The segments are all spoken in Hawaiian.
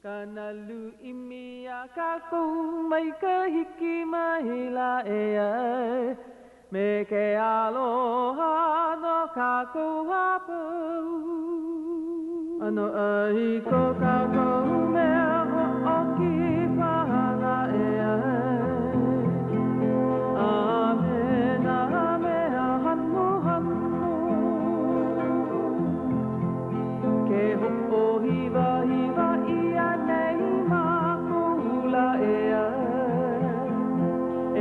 Ka nalu ʻimi a kākou mai ka hiki maila ʻeā Me ke aloha no kākou a pau ʻAno ʻai ko kākou mea hoʻokipa hala ʻeā A me nā mea hanohano Ke hoʻohiwahiwa ʻia nei mākou lā ʻeā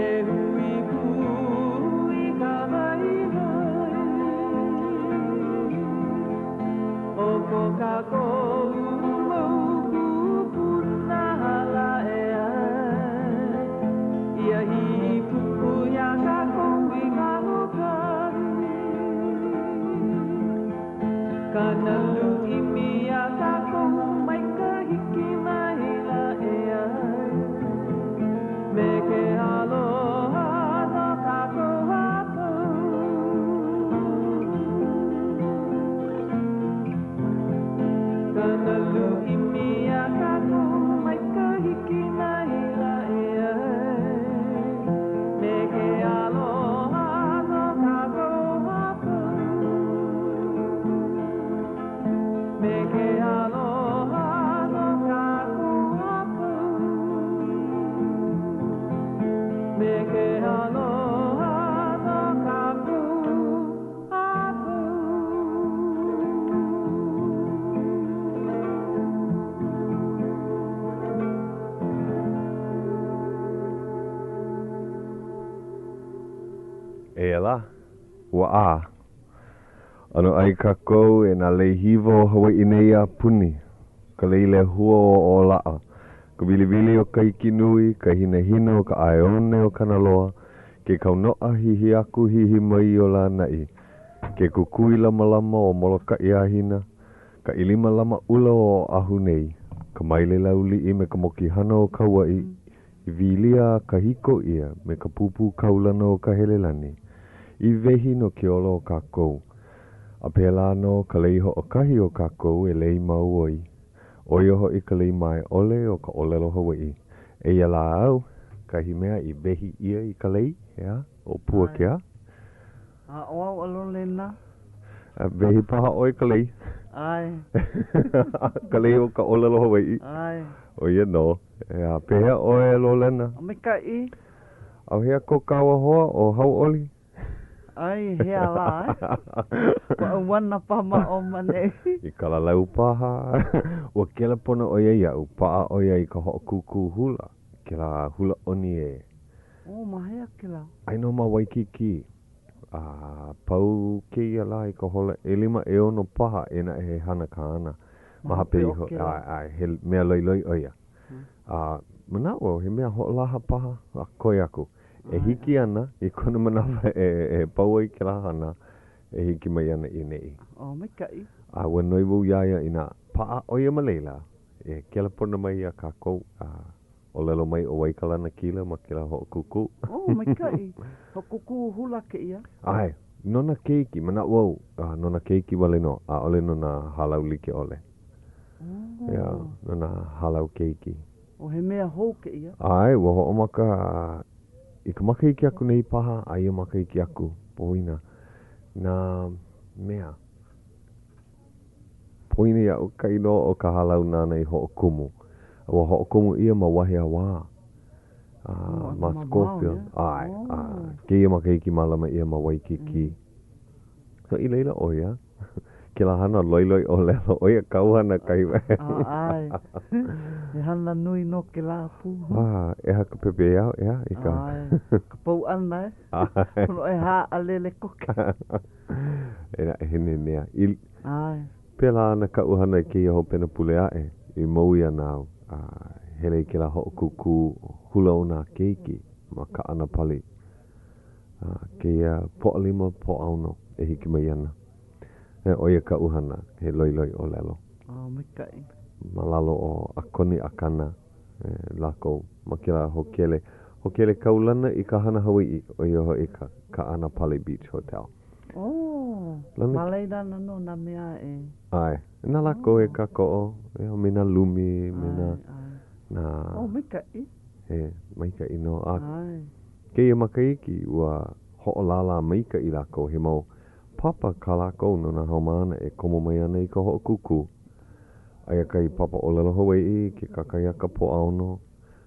E hui pū i ka waiwai O ko kākou mau kūpuna hala ʻeā Ia hīpuʻu iā kākou i kahukahi Ka nalu ʻimi a kākou mai ka hiki maila ʻeā Me ke aloha no kākou a pau Ka nalu ʻimi a kākou mai ka hiki maila ʻeā Me ke aloha no kākou a pau Me ke aloha no kākou a pau Me ke aloha no kākou a pau. Eia lā, ua ʻā. ʻAno ʻai kākou e nā lei hiwa o Hawaiʻi nei a puni, ka lei lehua o ʻOlaʻa, ka wiliwili o Kahikinui, ka hinahina o ka ʻaeone o Kanaloa, ke kaunoʻa hihi aku hihi mai o Lānaʻi, ke kukui lamalama o Molokaʻi a Hina, ka ʻilima lama ʻula o Oʻahu nei, ka maile lau liʻi me ka mokihana o Kauaʻi, I wīlia a kāhiko ʻia me ka pūpū kaulana o Kahelelani, i wehi no ke ola o kākou. A pēlā nō ka lei hoʻokahi o kākou e lei mau ai, ʻo ia hoʻi ka lei mae ʻole o ka ʻōlelo Hawaiʻi. Eia lā au, kahi mea i wehi ʻia i ka lei, ʻeā, ʻo Puakea. A ʻo au a Lolena. A wehi paha ʻoe i ka lei. ʻAe. Ka lei o ka ʻōlelo Hawaiʻi. ʻAe. ʻO ia nō. ʻEā, pehea ʻoe e Lolena? Maikaʻi. ʻAuhea ko kāua hoa ʻo Hauʻoli? ʻAe, i hea lā e? Ua ʻauana paha ma ʻō ma ʻaneʻi. I Kalalau paha. Ua kelepona ʻo ia iaʻu, paʻa ʻo ia i ka hoʻokūkū hula, kēlā hula ʻoni e. ʻO, ma hea kēlā? Aia nō ma Waikīkī. A pau kēia lā i ka hola ʻelima ʻeono paha eia naʻe he hana kāna. Ma hope iho, ʻae, ʻae, he mea loiloi ʻo ia. A manaʻo au he mea hoʻolaha paha, a koe aku. E hiki ana i kona manawa e, e pau ai kēlā hana, e hiki mai ana i ʻaneʻi. ʻO, maikaʻi. A ua noi wau iā ia inā paʻa ʻo ia ma laila, e kelepona mai iā kākou, a ʻōlelo mai ʻo wai ka lanakila ma kēlā hoʻokūkū. Oh, maikaʻi. Hoʻokūkū hula kēia. ʻAe, no nā keiki, manaʻo au, no nā keiki wale nō, ʻaʻole no nā hālau like ʻole. Oh. Yeah, no nā hālau keiki. Oh, he mea hou kēia? ʻAe, ua hoʻomaka i ka makahiki aku nei paha a ia makahiki aku, poina nā mea. Poina iaʻu ka inoa o ka hālau nāna i hoʻokumu. A ua hoʻokumu ʻia ma Wahiawā, a ma Schofield. ʻAe, a kēia makahiki mālama ʻia ma Waikīkī. So i laila ʻo ia, kēlā hana loiloi ʻōlelo, ʻo ia kāu hana kahi mea. ʻAe, he hana nui nō kēlā pū. A, ʻeha ka pepeiao, ʻeā, i ka. ʻAe, ka pau ʻana e. ʻAe. Pono e haʻalele koke. E naʻe, he nenea. I, ʻAe. Pēlā ana kaʻu hana i kēia hopena pule aʻe, i Maui ana au, a hele i kēlā hoʻokūkū hula o nā keiki ma Kaʻanapali. A kēia Pōʻalima, Pōʻaono e hiki mai ana. E, ʻo ia kaʻu hana, he loiloi ʻōlelo. A, maikaʻi. Ma lalo o Akoni Akana e, lākou ma kēlā hōkele, hōkele kaulana i ka hana Hawaiʻi, ʻo ia hoʻi ka Kaʻanapali Beach Hotel. Oh. Lana- Ma laila ana nō nā mea e. ʻAe. Na lākou e kākoʻo, ʻeā, me nā lumi, me nā, ʻAe, ʻae. nā. Oh, maikaʻi. He maikaʻi nō. A ʻAe. kēia makahiki, ua hoʻolālā maikaʻi lākou, he mau papa kā lākou no nā haumāna e komo mai ana i ka hoʻokūkū. Aia kahi papa ʻōlelo Hawaiʻi i ke kakahiaka Pōʻaono,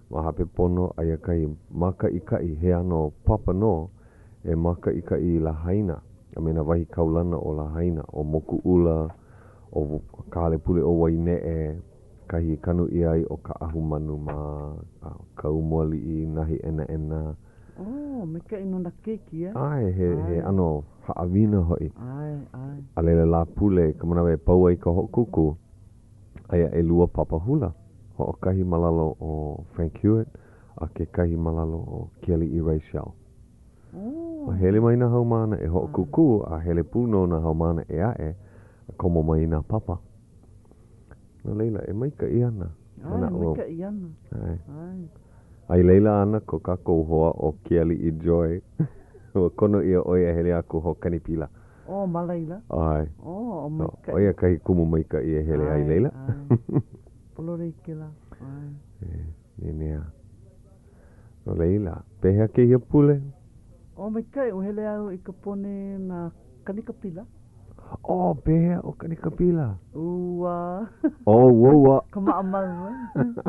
ma hope pono aia kahi mākaʻikaʻi he ʻano papa nō e mākaʻikaʻi i Lahaina a me nā wahi kaulana o Lahaina, ʻo Mokuʻula, ʻo ka hale pule ʻo Waineʻe, kahi i kanu ʻia ai ʻo Kaʻahumanu mā, a Kaumualiʻi, Nahiʻenaʻena. Oh, maikaʻi no nā keiki, e? ʻAe, he, he ʻano haʻawina hoʻi. ʻAe, ʻae. A laila Lāpule, i ka manawa e pau ai ka hoʻokūkū, aia ʻelua papa hula, hoʻokahi ma lalo o Frank Hewett a kekahi ma lalo o Kealiʻi Reichel. Oh. A hele mai nā haumāna e hoʻokūkū a hele pū nō nā haumāna ʻē aʻe a komo mai i nā papa. No laila, e maikaʻi ana. ʻAe, maikaʻi ana. ʻAe. ʻAe. A i laila ana ko kākou hoa ʻo Kealiʻi Joy. Ua kono ʻia ʻo ia e hele aku hoʻokani pila. Oh, ma laila? ʻAe. Oh, maikaʻi. ʻO ia kahi kumu maikaʻi e hele ai i laila. ʻAe, Pololei kēlā. ʻAe. E, nenea. No laila, pehea kēia pule? Oh, maikaʻi, ua hele au i ka pone na kanikapila. Oh, pehea ʻo kanikapila? Ua. Oh, ua ua. Ka maʻamau, eh?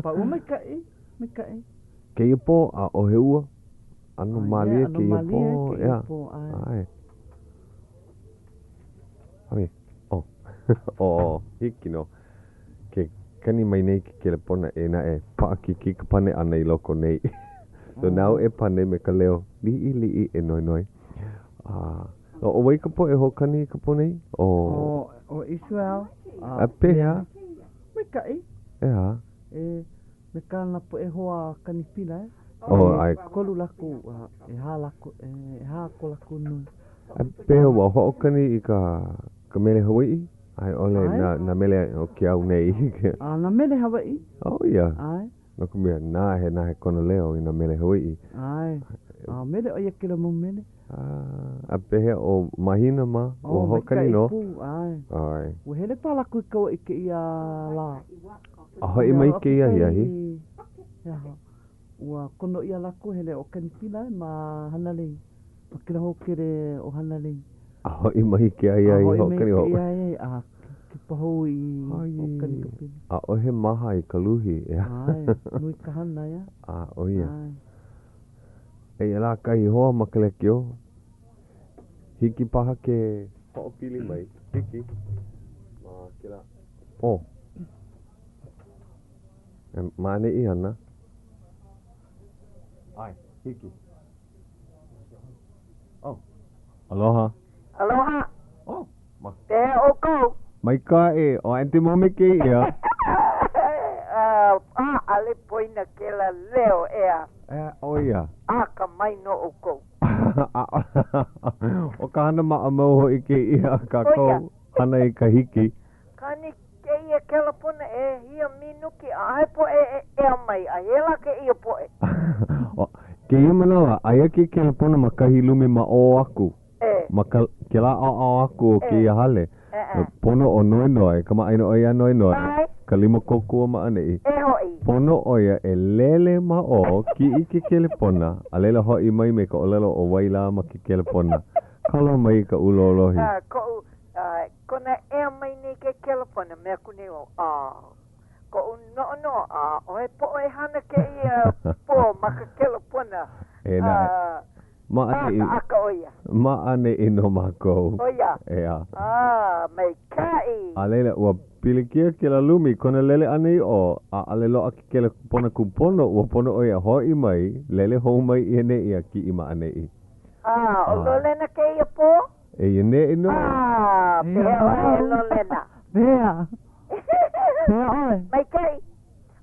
Pa ua maikaʻi, maikaʻi. Kēia pō, ʻaʻohe ua. ʻAno mālie ʻano kēia mālie pō, kēia ʻeā. pō, ʻae. ʻAe. ʻAe. Oh. Oh, hiki nō. Ke kani mai nei ke kelepona eia naʻe paʻakikī ka pane ʻana i loko nei. So nāu e pane me ka leo liʻiliʻi e noenoe. A ʻo wai ka poʻe hoʻokani i ka pō nei? ʻO. ʻO Israel. A pehea? Maikaʻi. ʻEā. E me kāna poʻe hoa kani pila, e. Oh, ʻae. ʻEkolu lākou, a ʻehā lākou, ʻehā ko lākou nui. A pehea ua hoʻokani i ka ka mele Hawaiʻi? A i ʻole nā, nā mele o ke au nei? A nā mele Hawaiʻi. Oh, ia. ʻAe. No ka mea, nahenahe kona leo i nā mele Hawaiʻi. ʻAe. A mele ʻo ia kēlā mau mele. A pehea ʻo Mahina mā? Ua Oh, hoʻokani maikaʻi nō? pū, ʻae. ʻAe. Ua hele paha lākou i Kauaʻi kēia lā. A hoʻi mai kēia ahiahi? He aha? Ua kono ʻia lākou hele hoʻokani pila ma Hanalei, ma kēlā hōkele ʻo Hanalei. A hoʻi mai ke ahiahi A hoʻi mai hoʻokani hou. kēia ahiahi, a kipa hou i hoʻokani ka pila. ʻAʻohe maha i ka luhi, ʻeā. ʻAe, nui ka hana, ʻeā. A, ʻo ia. ʻAe. Eia lā kahi hoa ma ka lekiō. Hiki paha ke hoʻopili mai. Hiki ma kēlā. Oh. E ma ʻaneʻi ana. ʻAe, hiki. Oh. Aloha. Aloha. Oh. Ma. Pehea ʻoukou? Maikaʻi, ʻo Aunty Momi kēia. ʻAʻole poina kēlā leo, ʻeā. ʻEā, ʻo ia. Akamai nō ʻoukou. ʻO ka hana maʻamau hoʻi kēia a kākou hana i ka hiki. Kani kēia kelepona ʻehia minuki, ʻaʻohe poʻe e ea mai, a he lā kēia poʻe. Kēia manawa, aia ke kelepona ma kahi lumi ma ʻō aku. Ma ka, kēlā ʻaoʻao aku o kēia hale, pono ʻo Noenoe, kamaʻāina ʻoe iā Noenoe, ka lima kōkua ma ʻaneʻi. Pono ʻo ia e lele ma ʻō, kiʻi ke kelepona, a laila hoʻi mai me ka ʻōlelo ʻo wai lā ma ke kelepona. Kalo mai ka ʻūlōlohi. Koʻu, kona ea mai nei ke kelepona, mea aku nei wau, koʻu noʻonoʻo, ʻaʻohe poʻe hana kēia pō ma ka kelepona. E naʻe. Ma ʻaneʻi. ʻAkaʻaka ʻo ia. Ma ʻaneʻi nō mākou. ʻO ia. ʻEā. A, maikaʻi. A laila, ua pilikia kēlā lumi, kona lele ʻana i ʻō, ʻaʻole loaʻa ke kelepona kūpono, ua pono ʻo ia hoʻi mai, lele hou mai i ʻaneʻi a kiʻi ma ʻaneʻi. A, ʻo Lolena kēia pō? Eia neʻi nō. A, pehea ʻoe e Lolena? Pehea? Pehea ʻoe? Maikaʻi.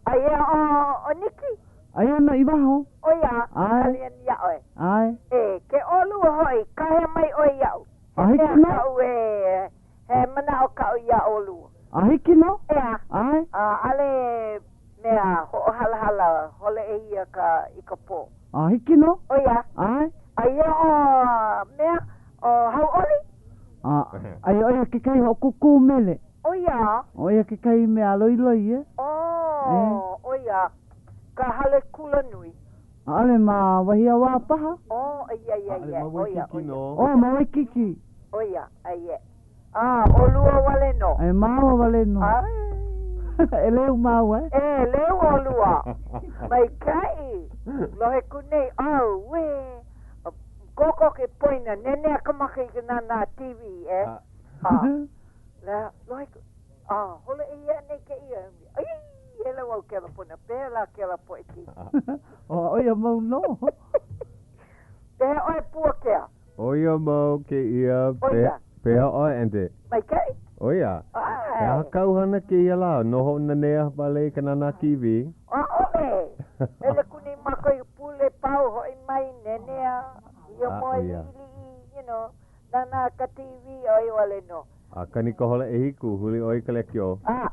Aia ʻo Niki? Aia nō i waho. ʻO ia, e kali ana iā ʻoe. ʻAe. E, ke ʻolua hoʻi, kāhea mai ʻoe iaʻu. A hiki nō. He mea kaʻu e, he manaʻo kaʻu iā ʻolua. A hiki nō. ʻEā. ʻAe. ʻAʻole mea hoʻohalahala hole ʻia ka i ka pō. A hiki nō. ʻO ia. ʻAe. Aia ʻo mea, ʻo Hauʻoli? Oh, ʻo ia ka hale kula nui. ʻAʻole ma Wahiawā paha. Oh, ia, ia, ʻAʻole ia, ma ʻo ia, Waikīkī ʻo ia. nō. Oh, ma Waikīkī. ʻO ia, ʻae. A, ʻolua wale nō. ʻAe, māua wale nō. ʻAe. ʻEleu māua, e. ʻEleu ʻolua. Maikaʻi. Lohe aku nei, ʻAuē. Kokoke poina, nenea ka maka i ka nānā TV, e. A, la, lohe aku, a, holo ʻia nei kēia. ʻAi, hele wau kelepona, pehea lā kēlā poʻe keiki? ʻO ia mau nō. Pehea ʻoe Puakea? ʻO ia mau kēia, ʻO ia. Pehea ʻoe, Aunty? Maikaʻi. ʻO ia. ʻAe. He aha kāu hana kēia lā? Noho nanea wale i ka nānā TV? ʻAʻole. Hele aku nei mākou i ka pule pau, hoʻi mai, nenea, hiamoe liʻiliʻi, you know, nānā ka TV, ʻo ia wale nō. A kani ka hola ʻehiku, huli ʻoe i ka lekiō? A,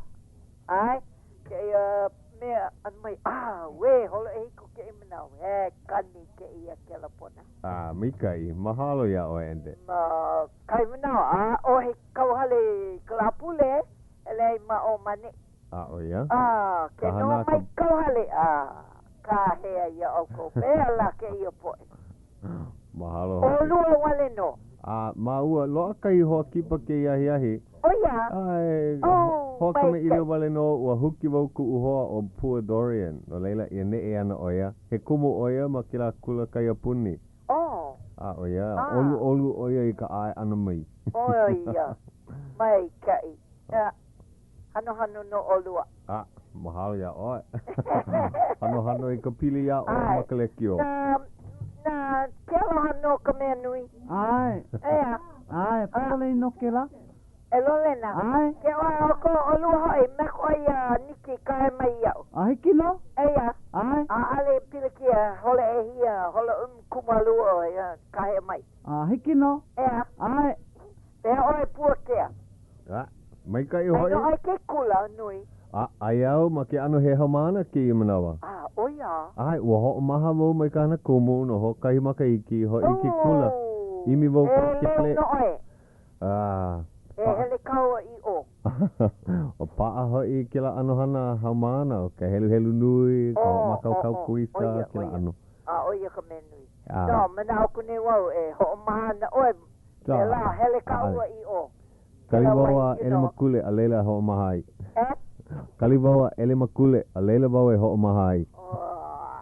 ʻae, kēia mea ʻano mai, ʻAuē, hola ʻehiku kēia manawa, he kani kēia kelepona. A, maikaʻi, mahalo iā ʻoe, Aunty. Ma kahi manawa, ʻaʻohe kauhale i ka Lāpule, hele ai ma ʻō ma ʻaneʻi. A, ʻo ia? A, ke Ka noho hana a ka. mai kauhale, a, kāhea iā ʻoukou, pehea lā kēia poʻe? Mahalo hoʻi. ʻOlua wale nō. A, māua, loaʻa kahi hoa kipa kēia ahiahi. ʻO ia? ʻAe, Oh, hoa kamaʻilio maikaʻi. wale nō, ua huki wau kuʻu hoa ʻo Pua Dorian. No laila, i ʻaneʻi ana ʻo ia. He kumu ʻo ia ma kēlā kula kaiapuni. Oh. A, ʻo ia, Ah. ʻoluʻolu ʻo ia i ka ʻae ʻana mai. ʻO ia, maikaʻi. A, hanohano nō ʻolua. A, mahalo iā ʻoe. Hanohano i ka pili iā ʻoe ma ka lekiō. Na, na ke aloha nō ka mea nui. ʻAe. ʻEā. ʻAe, pololei nō kēlā. E Lolena. ʻAe. Ke ʻoe ʻoukou, ʻolua hoʻi, me koʻo iā Niki kahe mai iaʻu. A hiki nō? Eia. ʻAe. ʻAʻole i pilikia, hola ʻehia, hola 12 ʻoe, kahe mai. A hiki nō? ʻEā. ʻAe. Pehea ʻoe Puakea? A, maikaʻi Aia hoʻi. nō ʻoe ke kula nui. A, aia au ma ke ʻano he haumāna kēia manawa. A, ʻo ia. ʻAe, ua hoʻomaha wau mai ka hana kumu no hoʻokahi makahiki, hoʻi i ke kula. Oh, ʻImi wau e ke ʻeleu nō ʻoe. A, E hele kāua i ʻō. ʻO paʻa hoʻi kēlā ʻano hana haumāna, ʻo ka heluhelu nui, ka hoʻomākaukau kuisa, kēlā ʻano. A ʻo ia ka mea nui. No, manaʻo aku nei wau e hoʻomaha ana ʻoe, pēlā, hele kāua i ʻō. Kali wau a ʻelemakule a laila e hoʻomaha ai. E? Kali wau a ʻelemakule a laila wau e hoʻomaha ai.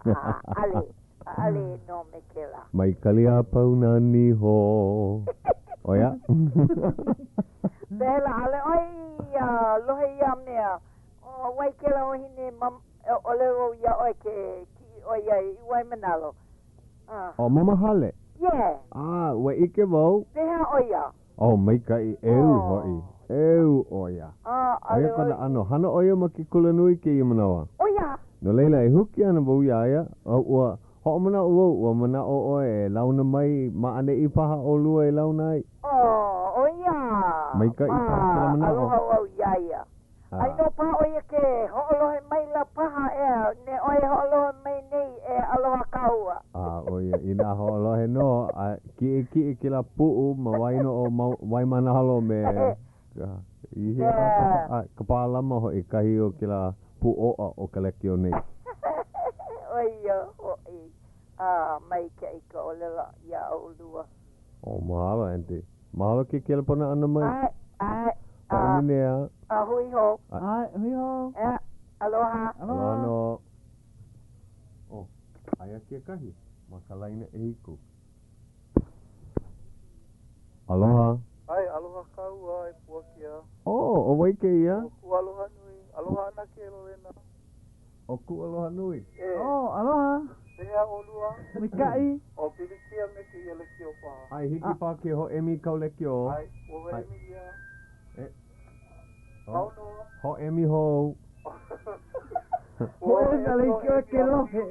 ʻAʻole, ʻaʻole nō me kēlā. Mai kali a pau nā niho. ʻO ia? Pehea lā, ʻaʻole ʻoe i lohe ia mea, ʻo wai kēlā wahine ma, e ʻōlelo wau iā ʻoe ke kiʻi ʻoe ia i Waimānalo. ʻO Mama Hale? Yeah. A, ua ʻike wau. Pehea ʻo ia? Oh, maikaʻi, ʻeu hoʻi. ʻEu ʻo ia. ʻO ia kona ʻano. Hana ʻo ia ma ke kulanui kēia manawa. ʻO ia. No laila, e huki ana wau iā ia, a ua hoʻomanaʻo wau, ua manaʻo ʻoe e launa mai ma ʻaneʻi paha ʻolua e launa ai. Oh, ʻo ia. Maikaʻi paha kēlā manaʻo. Aloha wau iā ia. Ai nō paha ʻo ia ke hoʻolohe maila paha, ʻeā, ne ʻoe e hoʻolohe mai nei, e aloha kāua. A ʻo ia, inā hoʻolohe nō, a kiʻekiʻe kēlā puʻu ma waena o Waimānalo me ka, i hea lā ka, a, Kapālama hoʻi, kahi o kēlā pūʻōʻa o ka lekiō nei. ʻO ia hoʻi, a maikaʻi ka ʻōlelo iā ʻolua. Oh, mahalo, Aunty. Mahalo ke kelepona ʻana mai. ʻAe, ʻae. Hoʻonanea. A hui hou. ʻAe, hui hou. ʻEa, aloha. Aloha nō. Oh, aia kekahi ma ka laina ʻehiku. Aloha. ʻAe, aloha kāua e Puakea. Oh, ʻo wai kēia? ʻO Kualohanui. Aloha ʻAnakē Lolena. ʻO Kualohanui. E. Oh, aloha. Pehea ʻolua? Maikaʻi. ʻO pilikia me kēia lekiō paha? ʻAe, hiki paha ke hoʻēmi i kāu lekiō. ʻAe, ua hoʻēmi ʻia. E. Mau nō. Hoʻēmi hou. Ua Hoʻēmi a hiki ʻoe ke lohe.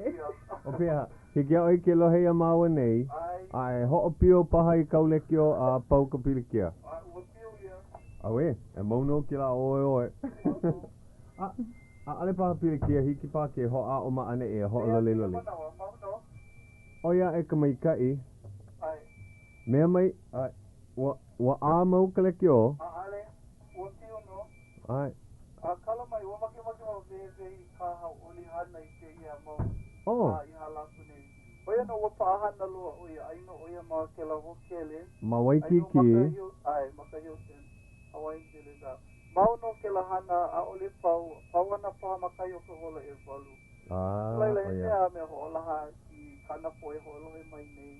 ʻO pehea, hiki iā ʻoe ke lohe iā māua nei? ʻAe. A e hoʻopio paha i kāu lekiō a pau ka pilikia. ʻAe, ua pio ʻia. ʻAuē, e mau nō kēlā ʻoēʻoē. A, ʻaʻole paha pilikia, hiki paha ke hoʻāʻo ma ʻaneʻi e hoʻololiloli. ʻO ia aʻe ka maikaʻi. Mea mai, ʻae, ua, ua ʻā mau ka lekiō? ʻAʻole, ua pio nō. ʻAe. A kala mai, ua makemake wau me wehewehe i kā Hauʻoli hana i kēia mau Oh. lā i hala aku nei. ʻO ia nō ua paʻahana loa ʻo ia, ai nō ʻo ia ma kēlā hōkele. Ma Ai nō Waikīkī. ma ka Hil-, ʻae, ma ka Hilton Hawaiian Village. A mau nō kēlā hana, ʻaʻole pau, pau ana paha ma kahi o ka hola ʻewalu. No laila, ʻo he ia. mea a mea hoʻolaha i kāna poʻe hoʻolohe mai nei.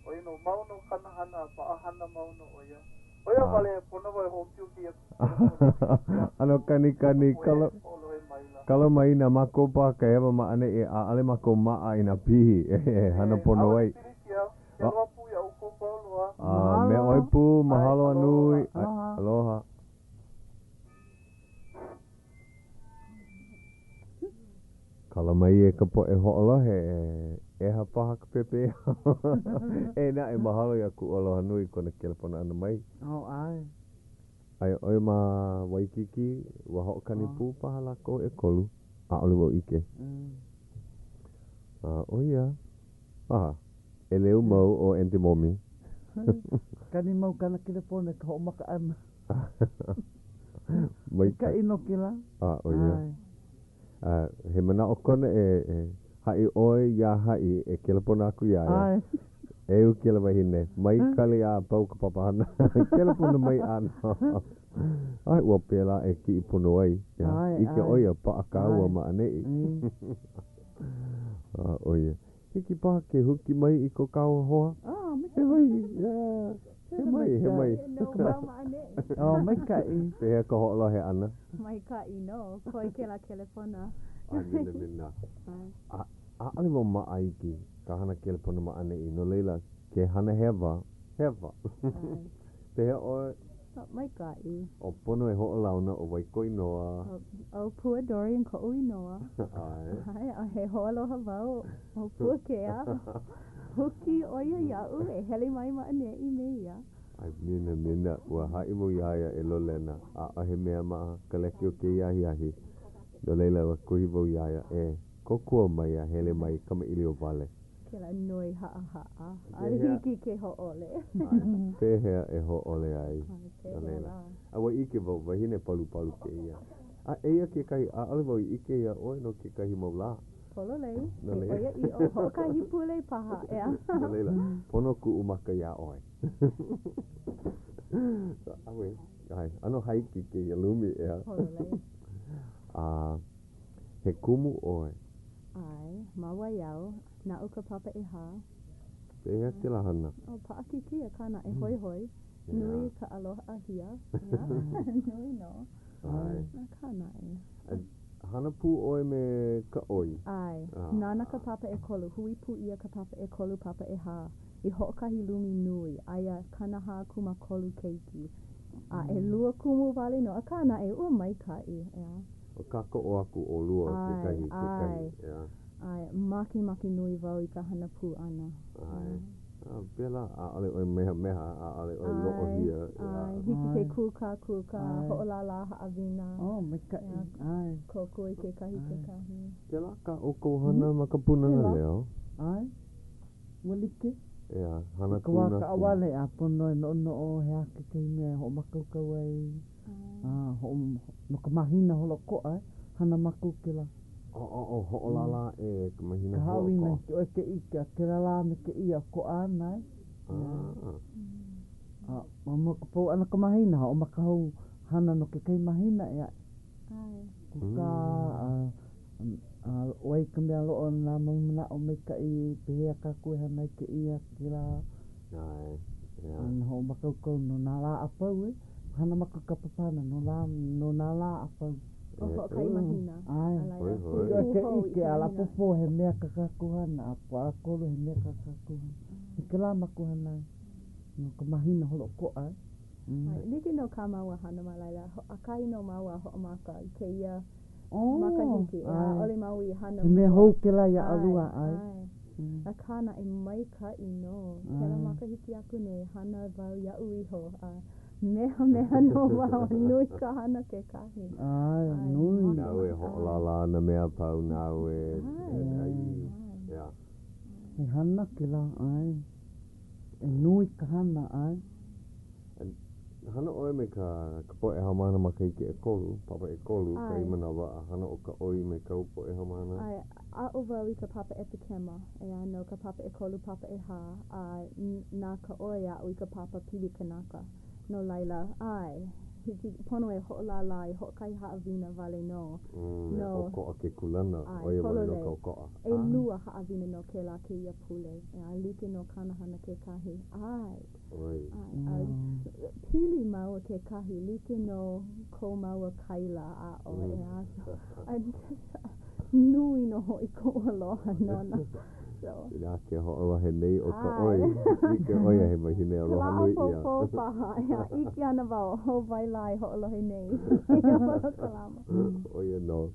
ʻO ia nō, mau nō kāna hana, paʻahana mau nō ʻo ia. ʻO ia wale, he pono wau e hoʻopiu kēia kelepona iā ʻAno kanikani, ka poʻe kala, hoʻolohe maila. kala mai nā mākou paha ka hewa ma ʻaneʻi, ʻaʻole mākou maʻa i nā pihi e hana E, pono ʻaʻole ai. pilikia, ke aloha pū iā ʻoukou pau loa. A me Mahalo. ʻoe pū, ʻAe, mahalo a aloha. nui. ʻAe, Aloha. aloha. Kala mai e ka poʻe hoʻolohe, e ʻeha paha ka pepeiao. Eia naʻe, mahalo iā Kuʻualoha nui i kona kelepona ʻana mai. Oh, ʻae. Aia ʻoe ma Waikīkī, ua hoʻokani Oh. pū paha lākou ʻekolu. ʻAʻole wau ʻike. A ʻo ia, paha, ʻeleu mau ʻo Aunty Momi. Kani mau kāna kelepona i ka hoʻomaka ʻana. Maikaʻi. Maikaʻi nō kēlā. A, ʻo ia. ʻAe. A he manaʻo kona e, e haʻi ʻoe iā haʻi e kelepona aku iā ia. ʻAe. E kēlā wahine, mai kali a pau ka papahana. Kelepona mai ʻānō. ʻAe, ua pēlā e kiʻi pono ai. Ia, ʻAe, ʻike ʻae. ʻo ia, paʻa kāua ʻAe. ma ʻaneʻi. Mm. A, ʻo ia. Hiki paha ke huki mai i ko kāua hoa? Ah, He maikaʻi. mai, yeah. He mai, he mai. E noho wau ma ʻaneʻi. Oh, maikaʻi. Pehea ka hoʻolohe ʻana? Maikaʻi nō. Koe kēlā kelepona. A minamina. ʻAe. A, ʻaʻole wau maʻa iki ka hana kelepona ma ʻaneʻi, no laila, ke hana hewa, hewa. ʻAe. Pehea ʻoe? Oh, maikaʻi. ʻO pono e hoʻolauna ʻo wai kou inoa? ʻO Pua Dorian koʻu inoa. ʻAe. ʻAe, a he hoaloha wau ʻo Puakea. Huki ʻo ia iaʻu e hele mai ma ʻaneʻi me ia. ʻAe, minamina, ua haʻi wau iā ia e Lolena, ʻaʻohe mea ma ka leki o kēia ahiahi. No laila, ua kuhi wau iā ia e kōkua mai a hele mai kamaʻilio wale. Kēlā nui haʻahaʻa. ʻAʻole Pehea? hiki ke hōʻole. ʻAe, pehea e hōʻole ai? ʻAe, No pehea laila, lā? a ua ʻike wau, wahine palupalu kēia. A eia kekahi, ʻaʻole wau i ʻike iā ʻoe no kekahi mau lā. Pololei, No he laila. ʻoiaʻiʻo, hoʻokahi pule paha, ʻeā. No laila, pono kuʻu maka iā ʻoe. ʻAue, ʻae, ʻano hāiki kēia lumi, ʻeā. Pololei. A he kumu ʻoe? ʻAe, ma Waiau, naʻu ka papa ʻehā. Pehea kēlā hana? ʻO paʻakikī, akā naʻe hoihoi. ʻEā. Nui ka aloha hia, ʻeā, nui nō. ʻAe. Akā naʻe. A hana pū ʻoe me ka ʻoi? ʻAe. Ah. Nāna ka papa ʻekolu, hui pū ʻia ka papa ʻekolu, papa ʻehā. I hoʻokahi lumi nui, aia 43 keiki. A ʻelua kumu wale nō, akā naʻe, ua maikaʻi, ʻeā. ʻO kākoʻo aku ʻolua ʻAe, kekahi i kekahi, ʻae. ʻeā. ʻAe, makemake nui wau i ka hana pū ʻana. ʻAe. A pēlā, ʻaʻole ʻoe mehameha, ʻaʻole ʻoe ʻAe, loʻohia, ʻeā. ʻae, hiki ke ʻAe. kūkākūkā, ʻAe. hoʻolālā haʻawina. Oh, maikaʻi. ʻEā, ʻAe. kōkua i kekahi ʻAe. kekahi. Pēlā kā ʻoukou hana ma ka Pūnana Pēlā. Leo? ʻAe. Ua like. ʻEā, I hana ka pū wā nā kumu. kaʻawale a pono e noʻonoʻo he aha kekahi mea e hoʻomākaukau ai. ʻAe. A hoʻo, no ka mahina holoʻokoʻa, e, hana mākou kēlā. ʻO, hoʻolālā ʻē ka mahina Ka haʻawina holoʻokoʻa. hiki ʻoe ke ʻike a kēlā lā me kēia ʻokoʻa ana, e. Ah. A ma mua o ka pau ʻana o ka mahina, hoʻomaka hou hana no kekahi mahina ʻē aʻe. ʻAe. Kūkā a a ʻo wai ka mea loaʻa nā mau manaʻo maikaʻi pehea kākou e hana ai kēia kēlā. ʻAe, ʻeā. A na hoʻomākaukau no nā lā a pau, e. Hana mākou ka papahana no lā, no nā lā a pau. ʻO hoʻokahi mahina. ʻAe. A laila, Hoi, hui hoi. pū Ke hou i ʻike ka a mahina. ʻapōpō he mea kā kākou hana, a ʻAkolu he mea kā kākou hana. I kēlā mākou hana ai no ka mahina holoʻokoʻa, e. ʻAe, like nō kā māua hana ma laila. ʻAkahi nō māua a hoʻomaka i kēia Oh, makahiki. ʻEā, ʻae. ʻaʻole māua i hana He mea mua. hou kēlā iā ʻAe, ʻolua, ʻae. ʻae. Akā naʻe maikaʻi nō. Kēlā ʻAe. makahiki aku nei, hana wau iaʻu iho a mehameha nō wau a nui ka hana kekahi. ʻAe, ʻAe, nui. Nāu e makemake, ʻae. hoʻolālā nā mea a pau, nāu e, ʻAe, e, ai, ʻae. ʻeā. He hana kēlā, ʻae. E nui ka hana, ʻae. Hana ʻoe me ka ka poʻe haumāna makahiki ʻekolu, papa ʻekolu kahi ʻAe. manawa, a hana ʻo ka ʻoi me kāu poʻe haumāna? ʻAe, aʻo wau i ka papa ʻepekema, ʻeā, no ka papa ʻekolu, papa ʻehā, a na ka ʻoi aʻo i ka papa pili kanaka. No laila, ʻae, hiki, pono e hoʻolālā i hoʻokahi haʻawina wale nō Mm, no. ʻokoʻa ke kūlana, ʻAe, ʻo ia wale nō pololei. ka ʻokoʻa. ʻElua haʻawina no kēlā kēia pule, ʻeā, like nō kāna hana kekahi. ʻAe. ʻOi. ʻAe, a pili māua kekahi, like nō ko māua kaila aʻo, ʻeā, so, a nui nō hoʻi koʻu aloha nona. So. Inā ke hoʻolohe nei ʻo ka ʻoi, ʻAe. ʻike ʻo ia he wahine aloha Kēlā nui ʻia. ʻapōpō paha, ʻeā, ʻike ana wau, ʻo wai lā e hoʻolohe nei i kēia polokalamu. ʻO ia nō.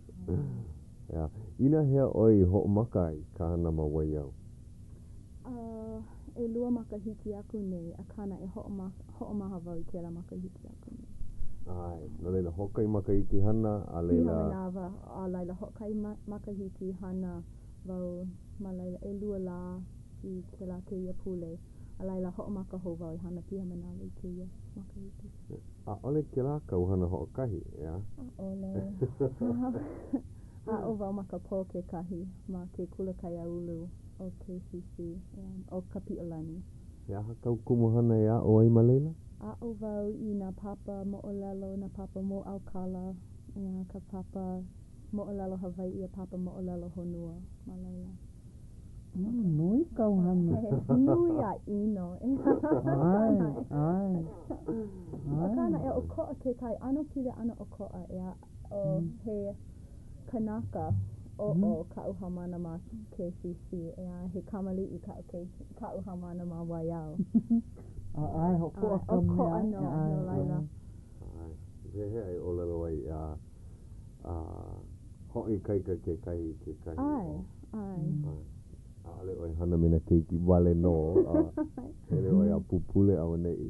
ʻEā. Inā hea ʻoe i hoʻomaka ai ka hana ma Waiau? ʻElua makahiki aku nei, akā naʻe hoʻomaha wau i kēlā makahiki aku nei. ʻAe, no laila, hoʻokahi makahiki hana, a Piha laila. manawa, a laila hoʻokahi makahiki hana wau ma laila ʻelua lā i kēlā kēia pule, a laila hoʻomaka hou wau e hana piha manawa i kēia makahiki. ʻAʻole kēlā kāu hana hoʻokahi, ʻeā? ʻAʻole. Aʻo wau ma ka pō kekahi ma ke kula kaiāulu ʻo KCC, ʻeā, ʻo Kapiʻolani. He aha kāu kumuhana e aʻo ai ma laila? Aʻo wau i nā papa moʻolelo, nā papa mōʻaukala, ʻeā, ka papa moʻolelo Hawaiʻi a papa moʻolelo honua ma laila. Nui kāu hana. He nui a ʻino. ʻAe, ʻae. Akā naʻe, ʻokoʻa kekahi, ʻano pili ʻano ʻokoʻa, ʻeā, ʻo he kanaka oʻo kaʻu haumāna ma KCC, ʻeā, he kamaliʻi kaʻu keiki, kaʻu haumāna ma Waiau. ʻAe, ʻokoʻa ka mea. ʻOkoʻa nō, no laila. ʻAe. Pehea e ʻōlelo ai, ʻeā, a hoʻoikaika kekahi i kekahi. ʻAe, ʻae. ʻAe. ʻAʻole ʻoe hana me nā keiki wale nō, a hele ʻoe a pupule auaneʻi.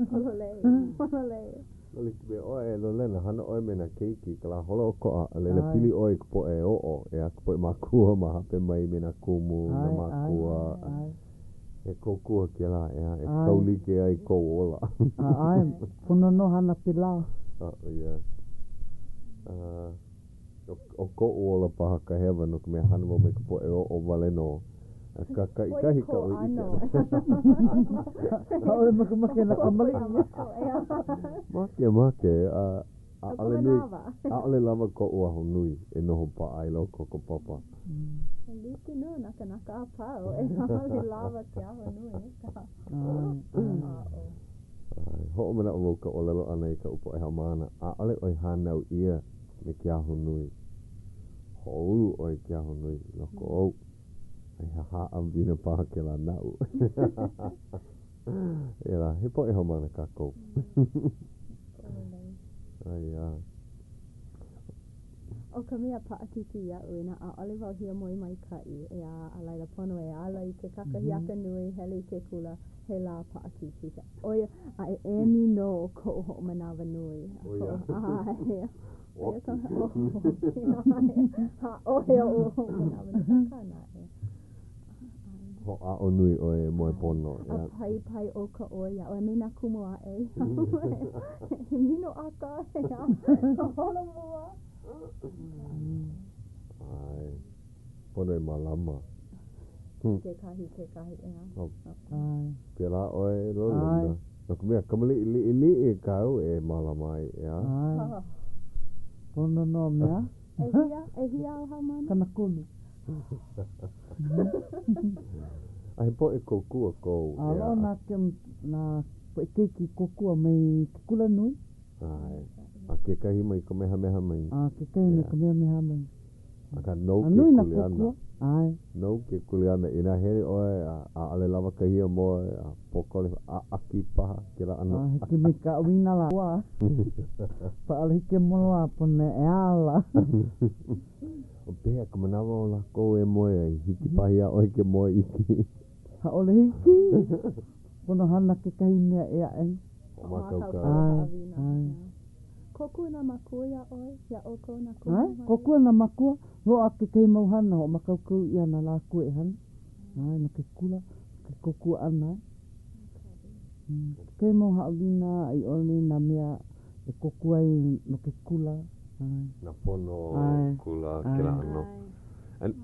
Pololei, pololei. E like me ʻoe, e Lolena, hana ʻoe me nā keiki i ka lā holoʻokoʻa, a laila pili ʻoe i ka poʻe oʻo, ʻeā, ka poʻe mākua ma hape mai me nā kumu, nā mākua. He kōkua kēlā, ʻeā, e kaulike ai kou ola. ʻAe, pono nō hana pēlā. Oh, yeah. ʻO koʻu ola paha ka hewa no ka mea hana wau me ka poʻe oʻo wale nō. Akā kaʻikahi kaʻu i ʻike ʻana. ʻAʻole makemake nā kamaliʻi. Makemake, a ʻaʻole nui, ʻaʻole lawa koʻu ahonui e noho paʻa i loko o ka papa. Like nō nā kanaka a pau, ʻaʻole lawa ke ahonui. Aʻo. Hoʻomanaʻo wau ka ʻōlelo ʻana i kaʻu poʻe haumāna, ʻaʻole ʻoe hānau ʻia me ke ahonui. Hoʻoulu ʻoe i ke ahonui i loko ou. A he haʻawina paha kēlā naʻu. Eā, he poʻe haumāna kākou. ʻAe. ʻO ka mea paʻakikī iaʻu, inā ʻaʻole wau hiamoe maikaʻi, ʻeā, a laila pono e ala i ke kakahiaka nui, hele i ke kula, he lā paʻakikī. ʻO ia, a e emi nō koʻu hoʻomanawanui. ʻO ia. ʻAe. ʻO ia ka ʻaʻohe oʻu hoʻomanawanui. Akā naʻe. Hoʻāʻo nui ʻoe e moe pono. A paipai ʻo ka ʻoi iaʻu a me nā kumu aʻe. He minoʻaka, holomua. ʻAe. Pono e mālama. Kekahi, kekahi, ʻeā. ʻAe. Pēlā ʻoe, Lolena. No ka mea, kamaliʻi liʻiliʻi kāu e mālama ai, ʻeā? ʻAe. Pono nō mea. ʻEhia, ʻehia āu haumāna? 30. A he poʻe kōkua kou, A ʻeā? loaʻa nā, nā poʻe keiki kōkua mai ke kula nui. ʻAe. A kekahi mai Kamehameha mai. A kekahi mai Kamehameha mai. Akā, nou A ke nui nā kuleana. kōkua. ʻAe. Nou ke kuleana. Inā hele ʻoe a ʻaʻole lawa ka hiamoe a pōkole a ʻaki paha kēlā ʻano. A hiki me ka ʻauinalā. ʻAʻole hiki ke moloā pono e ala. ʻO pehea ka manawa o lākou e moe ai? Hiki paha iā ʻoe ke moe iki? ʻAʻole hiki. Pono hana kekahi mea ʻē aʻe. Hoʻomākaukau. ʻAe, ʻae. Kōkua nā mākua iā ʻoe, iā ʻoukou nā kumu? ʻAe, kōkua nā mākua. Loaʻa kekahi mau hana, hoʻomākaukau ʻia na lākou e hana. ʻAe, no ke kula, ke kōkua ʻana. Kekahi mau haʻawina a i ʻole nā mea e kōkua ai no ke kula. ʻAe. Nā pono kula kēlā ʻano.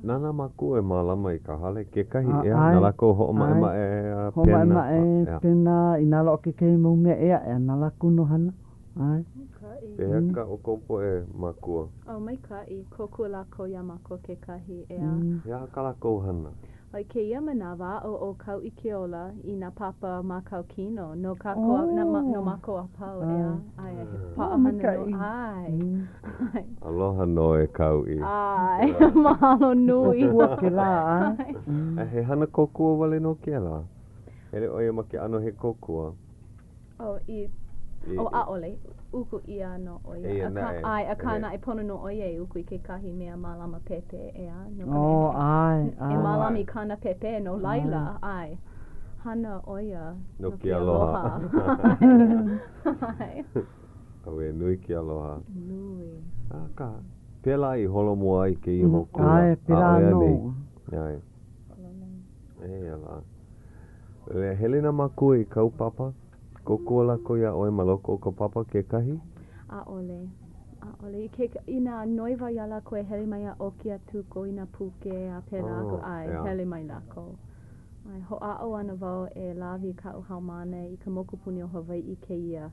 Na nā mākua e mālama i ka hale kekahi, ʻeā? Na lākou hoʻomaʻemaʻe a pena. Hoʻomaʻemaʻe, pena, inā loaʻa kekahi mau mea ʻē aʻe, a na lākou nō hana. ʻAe. Pehea kā ʻoukou poʻe mākua? Oh, maikaʻi. Kōkua lākou iā mākou kekahi, ʻeā. He aha kā lākou hana? I kēia manawa, aʻo ʻo Kauikeola i nā papa mākau kino no kākou a, na, no mākou a pau, ʻeā? ʻAe, he paʻahana nō, ʻae. Aloha nō e Kauʻi. ʻAe, mahalo nui. Kōkua kēlā, ʻae. A he hana kōkua wale nō kēlā? Hele ʻo ia ma ke ʻano he kōkua? Oh, i, oh, ʻaʻole. Uku ʻia nō ʻo ia. Eia naʻe. ʻAe, akā naʻe pono nō ʻo ia e uku i kekahi mea mālama pēpē, ʻeā? No ka mea, Oh, ʻae, ʻae. E mālama i kāna pēpē, no laila, ʻae. Hana ʻo ia no ke aloha. ʻAe. ʻAuē, nui ke aloha. Nui. Akā, pēlā i holomua ai kēia mau kula. ʻAe, pēlā ʻAʻole nō. anei? ʻAe. Eia lā. Hele nā mākua i kāu papa? Kōkua lākou iā ʻoe ma loko o ka papa kekahi? ʻAʻole. ʻAʻole. I ke, inā noi wau iā lākou e hele mai a ʻoki a tuko i nā puke a pēlā aku, ʻae, hele mai lākou. ʻAe, hoʻāʻo ana wau e lawe i kaʻu haumāna i ka mokupuni o Hawaiʻi kēia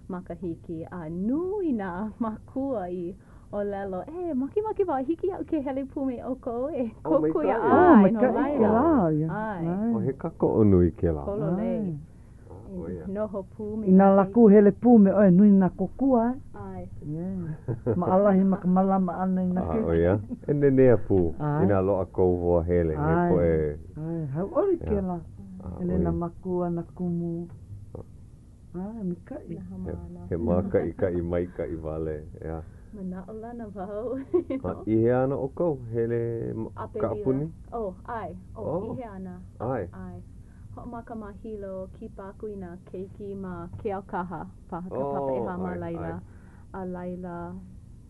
makahiki, a nui nā mākua i ʻōlelo, E, makemake wau, hiki iaʻu ke hele pū me ʻoukou e kōkua iā ʻae, no laila. ʻAe. Oh, he kākoʻo nui kēlā. Pololei. E noho pū me Inā lākou hele pū me ʻoe, nui nā kōkua, e. ʻAe. Maʻalahi ma ka mālama ʻana i nā keiki. ʻO ia. E nenea pū inā loaʻa kou hoa hele, he poʻe. ʻAe, hauʻoli kēlā. Hele nā mākua, nā kumu. ʻAe, maikaʻi. He mākaʻikaʻi maikaʻi wale, ʻeā. Manaʻolana wau. A i hea ana ʻoukou? Hele kaʻapuni? Oh, ʻae. Oh, i hea ana. ʻAe. ʻAe. Hoʻomaka ma Hilo, kipa aku i nā keiki ma Keaukaha, paha ka papa ʻehā ma laila. A laila.